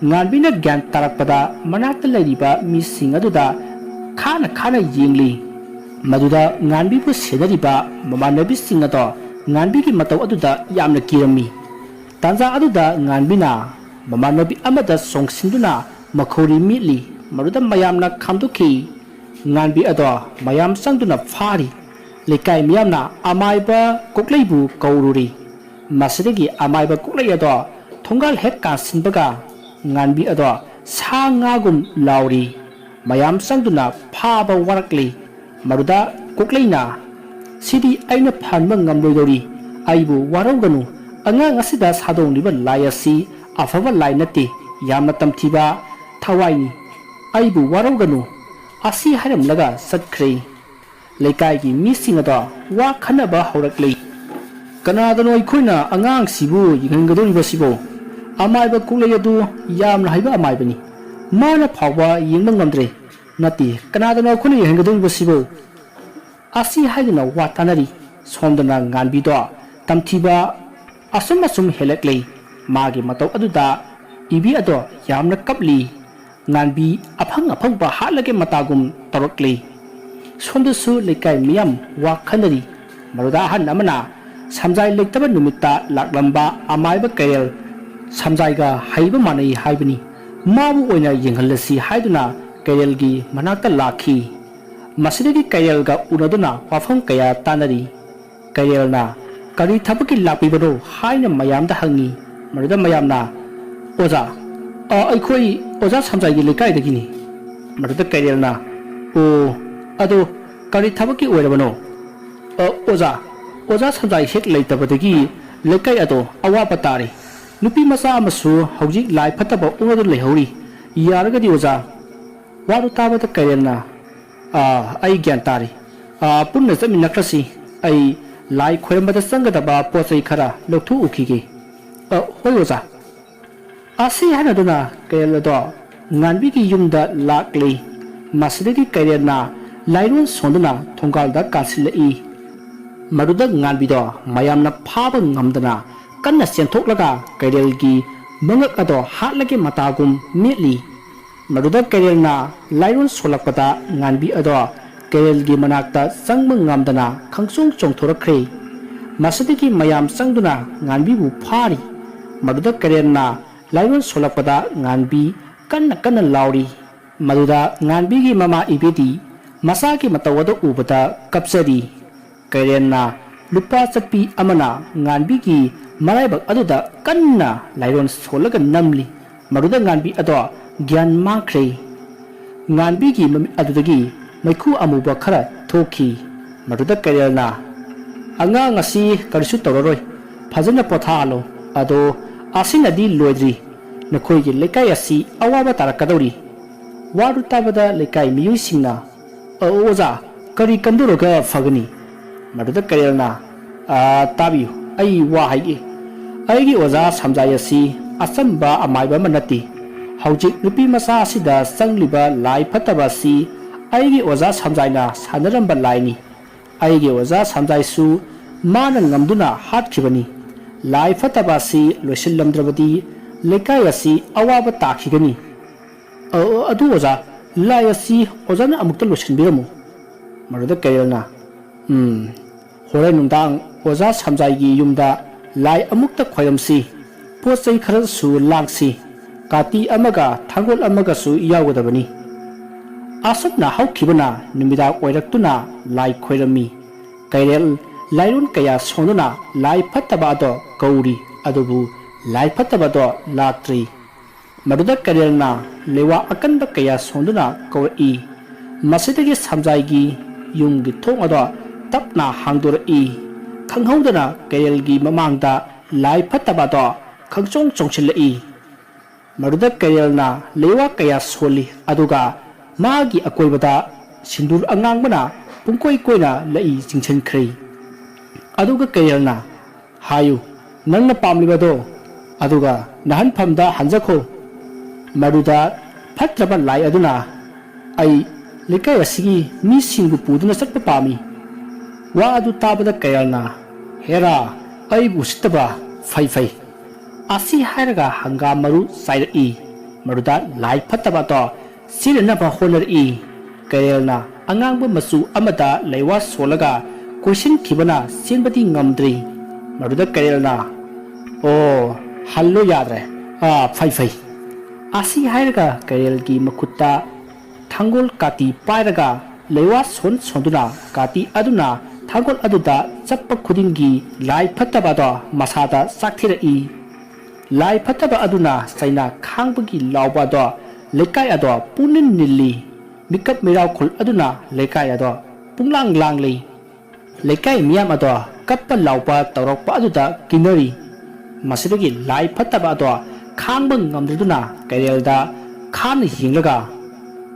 ꯉꯥꯟꯕꯤꯅ ꯒ꯭ꯌꯥꯟ ꯇꯥꯔꯛꯄꯗ ꯃꯅꯥꯛꯇ ꯂꯩꯔꯤꯕ ꯃꯤꯁꯤꯡ ꯑꯗꯨꯗ ꯈꯥꯅ ꯈꯥꯅ ꯌꯦꯡꯂꯤ꯫ ꯃꯗꯨꯗ ꯉꯥꯟꯕꯤꯕꯨ ꯁꯦꯟꯅꯔꯤꯕ ꯃꯃꯥꯟꯅꯕꯤꯁꯤꯡ ꯑꯗꯣ ꯉꯥꯟꯕꯤꯒꯤ ꯃꯇꯧ ꯑꯗꯨꯗ ꯌꯥꯝꯅ ꯀꯤꯔꯝꯃꯤ꯫ ꯇꯥꯟꯖꯥ ꯑꯗꯨꯗ ꯉꯥꯟꯕꯤꯅ ꯃꯃꯥꯟꯅꯕꯤ ꯑꯃꯗ ꯆꯣꯡꯁꯤꯟꯗꯨꯅ ꯃꯈꯧꯔꯤ ꯃꯤꯠꯂꯤ꯫ ꯃꯗꯨꯗ ꯃꯌꯥꯝꯅ ꯈꯥꯝꯗꯣꯛꯈꯤ꯫ ꯉꯥꯟꯕꯤ ꯑꯗꯣ ꯃꯌꯥꯝ ꯆꯪꯗꯨꯅ ꯐꯥꯔꯤ꯫ ꯂꯩꯀꯥꯏ ꯃꯤꯌꯥꯝꯅ ꯑꯃꯥꯏꯕ ꯀꯣꯛꯂꯩꯕꯨ ꯀꯧꯔꯨꯔꯤ꯫ ꯃꯁꯤꯗꯒꯤ ꯑꯃꯥꯏꯕ ꯀꯣꯛꯂꯩ ꯑꯗꯣ ꯊꯣꯡꯒꯥꯜ ꯍꯦꯛ ꯀꯥꯟꯁꯤꯟꯕꯒ ꯉꯥꯟꯕꯤ ꯑꯗꯣ ꯁꯥ ꯉꯥꯒꯨꯝ ꯂꯥꯎꯔꯤ꯫ ꯃꯌꯥꯝ ꯆꯪꯗꯨꯅ ꯐꯥꯕ ꯋꯥꯔꯛꯂꯤ꯫ ꯃꯗꯨꯗ ꯀꯣꯛꯂꯩꯅ, "ꯁꯤꯗꯤ ꯑꯩꯅ ꯐꯥꯟꯕ ꯉꯝꯂꯣꯏꯗꯧꯔꯤ꯫ ꯑꯩꯕꯨ ꯋꯥꯔꯧꯒꯅꯨ꯫ ꯑꯉꯥꯡ ꯑꯁꯤꯗ ꯁꯥꯗꯣꯡꯂꯤꯕ ꯂꯥꯏ ꯑꯁꯤ ꯑꯐꯕ ꯂꯥꯏ ꯅꯠꯇꯦ꯫ ꯌꯥꯝꯅ ꯇꯝꯊꯤꯕ ꯊꯋꯥꯏꯅꯤ꯫ ꯑꯩꯕꯨ ꯋꯥꯔꯧꯒꯅꯨ" ꯑꯁꯤ ꯍꯥꯏꯔꯝꯂꯒ ꯆꯠꯈ꯭ꯔꯦ꯫ ꯂꯩꯀꯥꯏꯒꯤ ꯃꯤꯁꯤꯡ ꯑꯗꯣ ꯋꯥ ꯈꯟꯅꯕ ꯍꯧꯔꯛꯂꯦ꯫ "ꯀꯅꯥꯗꯅꯣ ꯑꯩꯈꯣꯏꯅ ꯑꯉꯥꯡꯁꯤꯕꯨ ꯌꯦꯡꯍꯟꯒꯗꯧꯔꯤꯕꯁꯤꯕꯣ? ꯑꯃꯥꯏꯕ ꯀꯣꯛꯂꯩ ꯑꯗꯨ ꯌꯥꯝꯅ ꯍꯩꯕ ꯑꯃꯥꯏꯕꯅꯤ꯫ ꯃꯥꯅ ꯐꯥꯎꯕ ꯌꯦꯡꯕ ꯉꯝꯗ꯭ꯔꯦ꯫ ꯅꯠꯇꯦ, ꯀꯅꯥꯗꯅꯣ ꯑꯩꯈꯣꯏꯅ ꯌꯦꯡꯍꯟꯒꯗꯧꯔꯤꯕꯁꯤꯕꯣ?" ꯑꯁꯤ ꯍꯥꯏꯗꯨꯅ ꯋꯥ ꯇꯥꯅꯔꯤ꯫ ꯁꯣꯝꯗꯅ ꯉꯥꯟꯕꯤꯗꯣ ꯇꯝꯊꯤꯕ ꯑꯁꯨꯝ ꯑꯁꯨꯝ ꯍꯦꯜꯂꯛꯂꯦ꯫ ꯃꯥꯒꯤ ꯃꯇꯧ ꯑꯗꯨꯗ ꯏꯕꯤ ꯑꯗꯣ ꯌꯥꯝꯅ ꯀꯞꯂꯤ꯫ ꯉꯥꯟꯕꯤ ꯑꯐꯪ ꯑꯐꯪꯕ ꯍꯥꯠꯂꯒꯦ ꯃꯇꯥꯒꯨꯝ ꯇꯧꯔꯛꯂꯤ꯫ ꯁꯣꯝꯗꯁꯨ ꯂꯩꯀꯥꯏ ꯃꯤꯌꯥꯝ ꯋꯥ ꯈꯟꯅꯔꯤ꯫ ꯃꯗꯨꯗ ꯑꯍꯟ ꯑꯃꯅ, "ꯁꯝꯖꯥꯏ ꯂꯩꯇꯕ ꯅꯨꯃꯤꯠꯇ ꯂꯥꯛꯂꯝꯕ ꯑꯃꯥꯏꯕ ꯀꯩꯔꯦꯜ ꯁꯝꯖꯥꯏꯒ ꯍꯩꯕ ꯃꯥꯟꯅꯩ ꯍꯥꯏꯕꯅꯤ꯫ ꯃꯥꯕꯨ ꯑꯣꯏꯅ ꯌꯦꯡꯍꯜꯂꯁꯤ" ꯍꯥꯏꯗꯨꯅ ꯀꯩꯔꯦꯜꯒꯤ ꯃꯅꯥꯛꯇ ꯂꯥꯛꯈꯤ꯫ ꯃꯁꯤꯗꯒꯤ ꯀꯩꯔꯦꯜꯒ ꯎꯅꯗꯨꯅ ꯋꯥꯐꯝ ꯀꯌꯥ ꯇꯥꯅꯔꯤ꯫ ꯀꯩꯔꯦꯜꯅ, "ꯀꯔꯤ ꯊꯕꯛꯀꯤ ꯂꯥꯛꯄꯤꯕꯅꯣ?" ꯍꯥꯏꯅ ꯃꯌꯥꯝꯗ ꯍꯪꯉꯤ꯫ ꯃꯗꯨꯗ ꯃꯌꯥꯝꯅ, "ꯑꯣꯖꯥ, ꯑ, ꯑꯩꯈꯣꯏ ꯑꯣꯖꯥ ꯁꯝꯖꯥꯏꯒꯤ ꯂꯩꯀꯥꯏꯗꯒꯤꯅꯤ"꯫ ꯃꯗꯨꯗ ꯀꯩꯔꯦꯜꯅ, "ꯑꯣ, ꯑꯗꯣ ꯀꯔꯤ ꯊꯕꯛꯀꯤ ꯑꯣꯏꯔꯕꯅꯣ?" "ꯑ, ꯑꯣꯖꯥ, ꯑꯣꯖꯥ ꯁꯝꯖꯥꯏ ꯍꯦꯛ ꯂꯩꯇꯕꯗꯒꯤ ꯂꯩꯀꯥꯏ ꯑꯗꯣ ꯑꯋꯥꯕ ꯇꯥꯔꯦ꯫ ꯅꯨꯄꯤ ꯃꯆꯥ ꯑꯃꯁꯨ ꯍꯧꯖꯤꯛ ꯂꯥꯏ ꯐꯠꯇꯕ ꯑꯣꯛꯂꯗꯨꯅ ꯂꯩꯍꯧꯔꯤ꯫ ꯌꯥꯔꯒꯗꯤ ꯑꯣꯖꯥ"꯫ ꯋꯥꯗꯨ ꯇꯥꯕꯗ ꯀꯩꯔꯦꯜꯅ, "ꯑꯥ, ꯑꯩ ꯒ꯭ꯌꯥꯟ ꯇꯥꯔꯦ꯫ ꯑꯥ, ꯄꯨꯟꯅ ꯆꯠꯃꯤꯟꯅꯈ꯭ꯔꯁꯤ꯫ ꯑꯩ ꯂꯥꯏ ꯈꯣꯏꯔꯝꯕꯗ ꯆꯪꯒꯗꯕ ꯄꯣꯠ ꯆꯩ ꯈꯔ ꯂꯧꯊꯣꯛꯎꯈꯤꯒꯦ"꯫ "ꯑ, ꯍꯣꯏ ꯑꯣꯖꯥ"꯫ ꯑꯁꯤ ꯍꯥꯏꯅꯗꯨꯅ ꯀꯩꯔꯦꯜ ꯑꯗꯣ ꯉꯥꯟꯕꯤꯒꯤ ꯌꯨꯝꯗ ꯂꯥꯛꯂꯤ꯫ ꯃꯁꯤꯗꯒꯤ ꯀꯩꯔꯦꯜꯅ ꯂꯥꯏꯔꯣꯟ ꯁꯣꯟꯗꯨꯅ ꯊꯣꯡꯒꯥꯜꯗ ꯀꯥꯁꯤꯜꯂꯛꯏ꯫ ꯃꯗꯨꯗ ꯉꯥꯟꯕꯤꯗꯣ ꯃꯌꯥꯝꯅ ꯐꯥꯕ ꯉꯝꯗꯅ ꯀꯟꯅ ꯆꯦꯟꯊꯣꯛꯂꯒ ꯀꯩꯔꯦꯜꯒꯤ ꯃꯉꯛ ꯑꯗꯣ ꯍꯥꯠꯂꯒꯦ ꯃꯇꯥꯒꯨꯝ ꯃꯦꯠꯂꯤ꯫ ꯃꯗꯨꯗ ꯀꯩꯔꯦꯜꯅ ꯂꯥꯏꯔꯣꯟ ꯁꯣꯜꯂꯛꯄꯗ ꯉꯥꯟꯕꯤ ꯑꯗꯣ ꯀꯩꯔꯦꯜꯒꯤ ꯃꯅꯥꯛꯇ ꯆꯪꯕ ꯉꯝꯗꯅ ꯈꯪꯆꯣꯡ ꯆꯣꯡꯊꯣꯔꯛꯈ꯭ꯔꯦ꯫ ꯃꯁꯤꯗꯒꯤ ꯃꯌꯥꯝ ꯆꯪꯗꯨꯅ ꯉꯥꯟꯕꯤꯕꯨ ꯐꯥꯔꯤ꯫ ꯃꯗꯨꯗ ꯀꯩꯔꯦꯜꯅ ꯂꯥꯏꯔꯣꯟ ꯁꯣꯜꯂꯛꯄꯗ ꯉꯥꯟꯕꯤ ꯀꯟꯅ ꯀꯟꯅ ꯂꯥꯎꯔꯤ꯫ ꯃꯗꯨꯗ ꯉꯥꯟꯕꯤꯒꯤ ꯃꯃꯥ ꯏꯕꯦꯗꯤ ꯃꯆꯥꯒꯤ ꯃꯇꯧ ꯑꯗꯨ ꯎꯕꯗ ꯀꯞꯆꯔꯤ꯫ ꯀꯩꯔꯦꯟꯅ ꯂꯨꯄꯥ ꯆꯠꯄꯤ ꯑꯃꯅ ꯉꯥꯟꯕꯤꯒꯤ ꯃꯔꯥꯏꯕꯛ ꯑꯗꯨꯗ ꯀꯟꯅ ꯂꯥꯏꯔꯣꯟ ꯁꯣꯜꯂꯒ ꯅꯝꯂꯤ꯫ ꯃꯗꯨꯗ ꯉꯥꯟꯕꯤ ꯑꯗꯣ ꯒ꯭ꯌꯥꯟ ꯃꯥꯡꯈ꯭ꯔꯦ꯫ ꯉꯥꯟꯕꯤꯒꯤ ꯃꯃꯤꯠ ꯑꯗꯨꯗꯒꯤ ꯃꯩꯈꯨ ꯑꯃꯨꯕ ꯈꯔ ꯊꯣꯛꯈꯤ꯫ ꯃꯗꯨꯗ ꯀꯩꯔꯦꯜꯅ, "ꯑꯉꯥꯡ ꯑꯁꯤ ꯀꯔꯤꯁꯨ ꯇꯧꯔꯔꯣꯏ, ꯐꯖꯅ ꯄꯣꯊꯥꯍꯜꯂꯣ꯫ ꯑꯗꯣ ꯑꯁꯤꯅꯗꯤ ꯂꯣꯏꯗ꯭ꯔꯤ, ꯅꯈꯣꯏꯒꯤ ꯂꯩꯀꯥꯏ ꯑꯁꯤ ꯑꯋꯥꯕ ꯇꯥꯔꯛꯀꯗꯧꯔꯤ꯫" ꯋꯥꯗꯨ ꯇꯥꯕꯗ ꯂꯩꯀꯥꯏ ꯃꯤꯑꯣꯏꯁꯤꯡꯅ, "ꯑ, ꯑꯣꯖꯥ, ꯀꯔꯤ ꯀꯝꯗꯧꯔꯒ ꯐꯒꯅꯤ?" ꯃꯗꯨꯗ ꯀꯩꯔꯦꯜꯅ, "ꯑ, ꯇꯥꯕꯤꯌꯨ, ꯑꯩ ꯋꯥ ꯍꯥꯏꯒꯦ꯫ ꯑꯩꯒꯤ ꯑꯣꯖꯥ ꯁꯝꯖꯥꯏ ꯑꯁꯤ ꯑꯆꯝꯕ ꯑꯃꯥꯏꯕ ꯑꯃ ꯅꯠꯇꯦ꯫ ꯍꯧꯖꯤꯛ ꯅꯨꯄꯤ ꯃꯆꯥ ꯑꯁꯤꯗ ꯆꯪꯂꯤꯕ ꯂꯥꯏ ꯐꯠꯇꯕ ꯑꯁꯤ ꯑꯩꯒꯤ ꯑꯣꯖꯥ ꯁꯝꯖꯥꯏꯅ ꯁꯥꯟꯅꯔꯝꯕ ꯂꯥꯏꯅꯤ꯫ ꯑꯩꯒꯤ ꯑꯣꯖꯥ ꯁꯝꯖꯥꯏꯁꯨ ꯃꯥꯅ ꯉꯝꯗꯨꯅ ꯍꯥꯠꯈꯤꯕꯅꯤ꯫ ꯂꯥꯏ ꯐꯠꯇꯕ ꯑꯁꯤ ꯂꯣꯏꯁꯤꯜꯂꯝꯗ꯭ꯔꯕꯗꯤ ꯂꯩꯀꯥꯏ ꯑꯁꯤ ꯑꯋꯥꯕ ꯇꯥꯈꯤꯒꯅꯤ꯫" "ꯑ, ꯑꯗꯨ ꯑꯣꯖꯥ, ꯂꯥꯏ ꯑꯁꯤ ꯑꯣꯖꯥꯅ ꯑꯃꯨꯛꯇ ꯂꯣꯏꯁꯤꯟꯕꯤꯔꯝꯃꯨ꯫" ꯃꯗꯨꯗ ꯀꯩꯔꯦꯜꯅ, "ꯎꯝ, ꯍꯣꯔꯦꯟ ꯅꯨꯡꯗꯥꯡ ꯑꯣꯖꯥ ꯁꯝꯖꯥꯏꯒꯤ ꯌꯨꯝꯗ ꯂꯥꯏ ꯑꯃꯨꯛꯇ ꯈꯣꯏꯔꯝꯁꯤ꯫ ꯄꯣꯠ ꯆꯩ ꯈꯔꯁꯨ ꯂꯥꯡꯁꯤ꯫ ꯀꯥꯇꯤ ꯑꯃꯒ ꯊꯥꯡꯒꯣꯜ ꯑꯃꯒꯁꯨ ꯌꯥꯎꯒꯗꯕꯅꯤ꯫" ꯑꯁꯨꯝꯅ ꯍꯧꯈꯤꯕꯅ ꯅꯨꯃꯤꯗꯥꯡ ꯑꯣꯏꯔꯛꯇꯨꯅ ꯂꯥꯏ ꯈꯣꯏꯔꯝꯃꯤ꯫ ꯀꯩꯔꯦꯜ ꯂꯥꯏꯔꯣꯟ ꯀꯌꯥ ꯁꯣꯟꯗꯨꯅ ꯂꯥꯏ ꯐꯠꯇꯕ ꯑꯗꯣ ꯀꯧꯔꯤ, ꯑꯗꯨꯕꯨ ꯂꯥꯏ ꯐꯠꯇꯕꯗꯣ ꯂꯥꯛꯇ꯭ꯔꯤ꯫ ꯃꯗꯨꯗ ꯀꯩꯔꯦꯜꯅ ꯂꯩꯋꯥ ꯑꯀꯟꯕ ꯀꯌꯥ ꯁꯣꯟꯗꯨꯅ ꯀꯧꯔꯛꯏ꯫ ꯃꯁꯤꯗꯒꯤ ꯁꯝꯖꯥꯏꯒꯤ ꯌꯨꯝꯒꯤ ꯊꯣꯡ ꯑꯗꯣ ꯇꯞꯅ ꯍꯥꯡꯗꯣꯔꯛꯏ꯫ ꯈꯪꯍꯧꯗꯅ ꯀꯩꯔꯦꯜꯒꯤ ꯃꯃꯥꯡꯗ ꯂꯥꯏ ꯐꯠꯇꯕ ꯑꯗꯣ ꯈꯪꯆꯣꯡ ꯆꯣꯡꯁꯤꯜꯂꯛꯏ꯫ ꯃꯗꯨꯗ ꯀꯩꯔꯦꯜꯅ ꯂꯩꯋꯥ ꯀꯌꯥ ꯁꯣꯜꯂꯤ, ꯑꯗꯨꯒ ꯃꯥꯒꯤ ꯑꯀꯣꯏꯕꯗ ꯁꯤꯟꯗꯨꯔ ꯑꯉꯥꯡꯕꯅ ꯄꯨꯡꯀꯣꯏ ꯀꯣꯏꯅ ꯂꯩ ꯆꯤꯡꯁꯤꯟꯈ꯭ꯔꯦ꯫ ꯑꯗꯨꯒ ꯀꯩꯔꯦꯜꯅ, "ꯍꯥꯏꯌꯨ, ꯅꯪꯅ ꯄꯥꯝꯂꯤꯕꯗꯣ, ꯑꯗꯨꯒ ꯅꯍꯟꯐꯝꯗ ꯍꯟꯖꯈꯣ꯫" ꯃꯗꯨꯗ ꯐꯠꯇ꯭ꯔꯕ ꯂꯥꯏ ꯑꯗꯨꯅ, "ꯑꯩ ꯂꯩꯀꯥꯏ ꯑꯁꯤꯒꯤ ꯃꯤꯁꯤꯡꯕꯨ ꯄꯨꯗꯨꯅ ꯆꯠꯄ ꯄꯥꯝꯃꯤ꯫" ꯋꯥ ꯑꯗꯨ ꯇꯥꯕꯗ ꯀꯩꯔꯦꯜꯅ, "ꯍꯦꯔꯥ, ꯑꯩꯕꯨ ꯎꯁꯤꯠꯇꯕ, ꯐꯩ ꯐꯩ"꯫ ꯑꯁꯤ ꯍꯥꯏꯔꯒ ꯍꯪꯒꯥꯝ ꯃꯔꯨ ꯆꯥꯏꯔꯛꯏ꯫ ꯃꯗꯨꯗ ꯂꯥꯏ ꯐꯠꯇꯕ ꯑꯗꯣ ꯆꯦꯟꯅꯅꯕ ꯍꯣꯠꯅꯔꯛꯏ꯫ ꯀꯩꯔꯦꯜꯅ ꯑꯉꯥꯡꯕ ꯃꯆꯨ ꯑꯃꯗ ꯂꯩꯋꯥ ꯁꯣꯜꯂꯒ ꯀꯣꯏꯁꯤꯟꯈꯤꯕꯅ ꯆꯦꯟꯕꯗꯤ ꯉꯝꯗ꯭ꯔꯤ꯫ ꯃꯗꯨꯗ ꯀꯩꯔꯦꯜꯅ, "ꯑꯣ, ꯍꯜꯂꯣ, ꯌꯥꯗ꯭ꯔꯦ꯫ ꯑꯥ, ꯐꯩ ꯐꯩ"꯫ ꯑꯁꯤ ꯍꯥꯏꯔꯒ ꯀꯩꯔꯦꯜꯒꯤ ꯃꯈꯨꯠꯇ ꯊꯥꯡꯒꯣꯜ ꯀꯥꯇꯤ ꯄꯥꯏꯔꯒ ꯂꯩꯋꯥ ꯁꯣꯟ ꯁꯣꯟꯗꯨꯅ ꯀꯥꯇꯤ ꯑꯗꯨꯅ ꯊꯥꯡꯒꯣꯜ ꯑꯗꯨꯗ ꯆꯠꯄ ꯈꯨꯗꯤꯡꯒꯤ ꯂꯥꯏ ꯐꯠꯇꯕ ꯑꯗꯣ ꯃꯁꯥꯗ ꯆꯥꯛꯊꯦꯔꯛꯏ꯫ ꯂꯥꯏ ꯐꯠꯇꯕ ꯑꯗꯨꯅ ꯆꯩꯅꯥ ꯈꯥꯡꯕꯒꯤ ꯂꯥꯎꯕ ꯑꯗꯣ ꯂꯩꯀꯥꯏ ꯑꯗꯣ ꯄꯨꯡꯅꯤꯜ ꯅꯤꯜꯂꯤ꯫ ꯃꯤꯀꯞ ꯃꯤꯔꯥꯎꯈꯨꯜ ꯑꯗꯨꯅ ꯂꯩꯀꯥꯏ ꯑꯗꯣ ꯄꯨꯡꯂꯥꯡ ꯂꯥꯡꯂꯤ꯫ ꯂꯩꯀꯥꯏ ꯃꯤꯌꯥꯝ ꯑꯗꯣ ꯀꯞꯄ ꯂꯥꯎꯕ ꯇꯧꯔꯛꯄ ꯑꯗꯨꯗ ꯀꯤꯅꯔꯤ꯫ ꯃꯁꯤꯗꯒꯤ ꯂꯥꯏ ꯐꯠꯇꯕ ꯑꯗꯣ ꯈꯥꯡꯕ ꯉꯝꯗ꯭ꯔꯗꯨꯅ ꯀꯩꯔꯦꯜꯗ ꯈꯥꯅ ꯌꯦꯡꯂꯒ,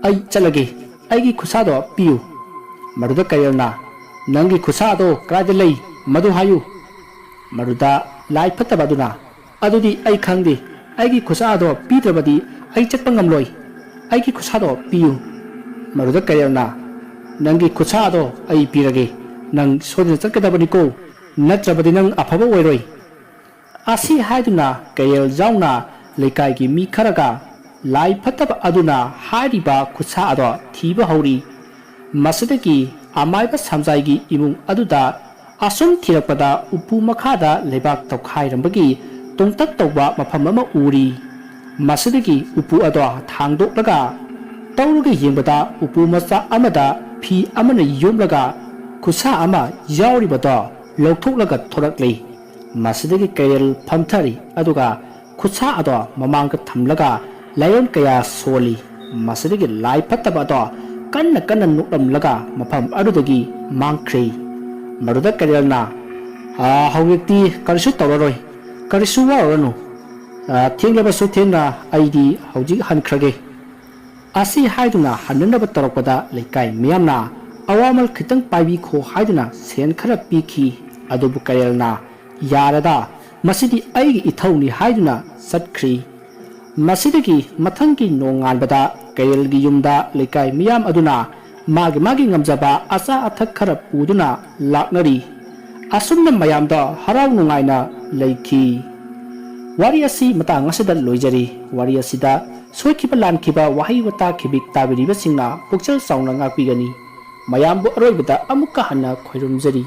"ꯑꯩ ꯆꯠꯂꯒꯦ, ꯑꯩꯒꯤ ꯈꯨꯠꯁꯥꯗꯣ ꯄꯤꯌꯨ"꯫ ꯃꯗꯨꯗ ꯀꯩꯔꯦꯜꯅ, "ꯅꯪꯒꯤ ꯈꯨꯠꯁꯥꯗꯣ ꯀꯗꯥꯏꯗ ꯂꯩ? ꯃꯗꯨ ꯍꯥꯏꯌꯨ"꯫ ꯃꯗꯨꯗ ꯂꯥꯏ ꯐꯠꯇꯕ ꯑꯗꯨꯅ, "ꯑꯗꯨꯗꯤ ꯑꯩ ꯈꯪꯗꯦ, ꯑꯩꯒꯤ ꯈꯨꯠꯁꯥꯗꯣ ꯄꯤꯗ꯭ꯔꯕꯗꯤ ꯑꯩ ꯆꯠꯄ ꯉꯝꯂꯣꯏ, ꯑꯩꯒꯤ ꯈꯨꯠꯁꯥꯗꯣ ꯄꯤꯌꯨ"꯫ ꯃꯗꯨꯗ ꯀꯩꯔꯦꯜꯅ, "ꯅꯪꯒꯤ ꯈꯨꯠꯁꯥꯗꯣ ꯑꯩ ꯄꯤꯔꯒꯦ, ꯅꯪ ꯁꯣꯏꯗꯅ ꯆꯠꯀꯗꯕꯅꯤꯀꯣ, ꯅꯠꯇ꯭ꯔꯕꯗꯤ ꯅꯪ ꯑꯐꯕ ꯑꯣꯏꯔꯣꯏ"꯫ ꯑꯁꯤ ꯍꯥꯏꯗꯨꯅ ꯀꯩꯔꯦꯜ ꯌꯥꯎꯅ ꯂꯩꯀꯥꯏꯒꯤ ꯃꯤ ꯈꯔꯒ ꯂꯥꯏ ꯐꯠꯇꯕ ꯑꯗꯨꯅ ꯍꯥꯏꯔꯤꯕ ꯈꯨꯠꯁꯥ ꯑꯗꯣ ꯊꯤꯕ ꯍꯧꯔꯤ꯫ ꯃꯁꯤꯗꯒꯤ ꯑꯃꯥꯏꯕ ꯁꯝꯖꯥꯏꯒꯤ ꯏꯃꯨꯡ ꯑꯗꯨꯗ ꯑꯁꯨꯝ ꯊꯤꯔꯛꯄꯗ ꯎꯄꯨ ꯃꯈꯥꯗ ꯂꯩꯕꯥꯛ ꯇꯧꯈꯥꯏꯔꯝꯕꯒꯤ ꯇꯣꯡꯇꯛ ꯇꯧꯕ ꯃꯐꯝ ꯑꯃ ꯎꯔꯤ꯫ ꯃꯁꯤꯗꯒꯤ ꯎꯄꯨ ꯑꯗꯣ ꯊꯥꯡꯗꯣꯛꯂꯒ ꯇꯧꯔꯒ ꯌꯦꯡꯕꯗ ꯎꯄꯨ ꯃꯆꯥ ꯑꯃꯗ ꯐꯤ ꯑꯃꯅ ꯌꯣꯝꯂꯒ ꯈꯨꯠꯁꯥ ꯑꯃ ꯌꯥꯎꯔꯤꯕꯗꯣ ꯂꯧꯊꯣꯛꯂꯒ ꯊꯣꯔꯛꯂꯤ꯫ ꯃꯁꯤꯗꯒꯤ ꯀꯩꯔꯦꯜ ꯐꯝꯊꯔꯤ, ꯑꯗꯨꯒ ꯈꯨꯠꯁꯥ ꯑꯗꯣ ꯃꯃꯥꯡꯗ ꯊꯝꯂꯒ ꯂꯥꯏꯑꯣꯟ ꯀꯌꯥ ꯁꯣꯜꯂꯤ꯫ ꯃꯁꯤꯗꯒꯤ ꯂꯥꯏ ꯐꯠꯇꯕ ꯑꯗꯣ ꯀꯟꯅ ꯀꯟꯅ ꯅꯣꯛꯂꯝꯂꯒ ꯃꯐꯝ ꯑꯗꯨꯗꯒꯤ ꯃꯥꯡꯈ꯭ꯔꯦ꯫ ꯃꯗꯨꯗ ꯀꯩꯔꯦꯜꯅ, "ꯑꯥ, ꯍꯧꯖꯤꯛꯇꯤ ꯀꯔꯤꯁꯨ ꯇꯧꯔꯔꯣꯏ, ꯀꯔꯤꯁꯨ ꯋꯥꯔꯨꯔꯅꯨ꯫ ꯑꯥ, ꯊꯦꯡꯂꯕꯁꯨ ꯊꯦꯡꯅ ꯑꯩꯗꯤ ꯍꯧꯖꯤꯛ ꯍꯟꯈ꯭ꯔꯒꯦ"꯫ ꯑꯁꯤ ꯍꯥꯏꯗꯨꯅ ꯍꯟꯅꯅꯕ ꯇꯧꯔꯛꯄꯗ ꯂꯩꯀꯥꯏ ꯃꯤꯌꯥꯝꯅ ꯑꯋꯥꯃꯜ ꯈꯤꯇꯪ ꯄꯥꯏꯕꯤꯈꯣ ꯍꯥꯏꯗꯨꯅ ꯁꯦꯟ ꯈꯔ ꯄꯤꯈꯤ꯫ ꯑꯗꯨꯕꯨ ꯀꯩꯔꯦꯜꯅ, "ꯌꯥꯔꯦꯗ, ꯃꯁꯤꯗꯤ ꯑꯩꯒꯤ ꯏꯊꯧꯅꯤ" ꯍꯥꯏꯗꯨꯅ ꯆꯠꯈ꯭ꯔꯤ꯫ ꯃꯁꯤꯗꯒꯤ ꯃꯊꯪꯒꯤ ꯅꯣꯡꯉꯥꯟꯕꯗ ꯀꯩꯔꯦꯜꯒꯤ ꯌꯨꯝꯗ ꯂꯩꯀꯥꯏ ꯃꯤꯌꯥꯝ ꯑꯗꯨꯅ ꯃꯥꯒꯤ ꯃꯥꯒꯤ ꯉꯝꯖꯕ ꯑꯆꯥ ꯑꯊꯛ ꯈꯔ ꯄꯨꯗꯨꯅ ꯂꯥꯛꯅꯔꯤ꯫ ꯑꯁꯨꯝꯅ ꯃꯌꯥꯝꯗ ꯍꯔꯥꯎ ꯅꯨꯡꯉꯥꯏꯅ ꯂꯩꯈꯤ꯫ ꯋꯥꯔꯤ ꯑꯁꯤ ꯃꯇꯥꯡ ꯑꯁꯤꯗ ꯂꯣꯏꯖꯔꯤ꯫ ꯋꯥꯔꯤ ꯑꯁꯤꯗ ꯁꯣꯏꯈꯤꯕ ꯂꯥꯟꯈꯤꯕ ꯋꯥꯍꯩ ꯋꯥꯇꯥ ꯈꯤꯕꯤꯛ ꯇꯥꯕꯤꯔꯤꯕꯁꯤꯡꯅ ꯄꯨꯛꯆꯦꯜ ꯆꯥꯎꯅ ꯉꯥꯛꯄꯤꯒꯅꯤ꯫ ꯃꯌꯥꯝꯕꯨ ꯑꯔꯣꯏꯕꯗ ꯑꯃꯨꯛꯀ ꯍꯟꯅ ꯈꯣꯏꯔꯨꯝꯖꯔꯤ꯫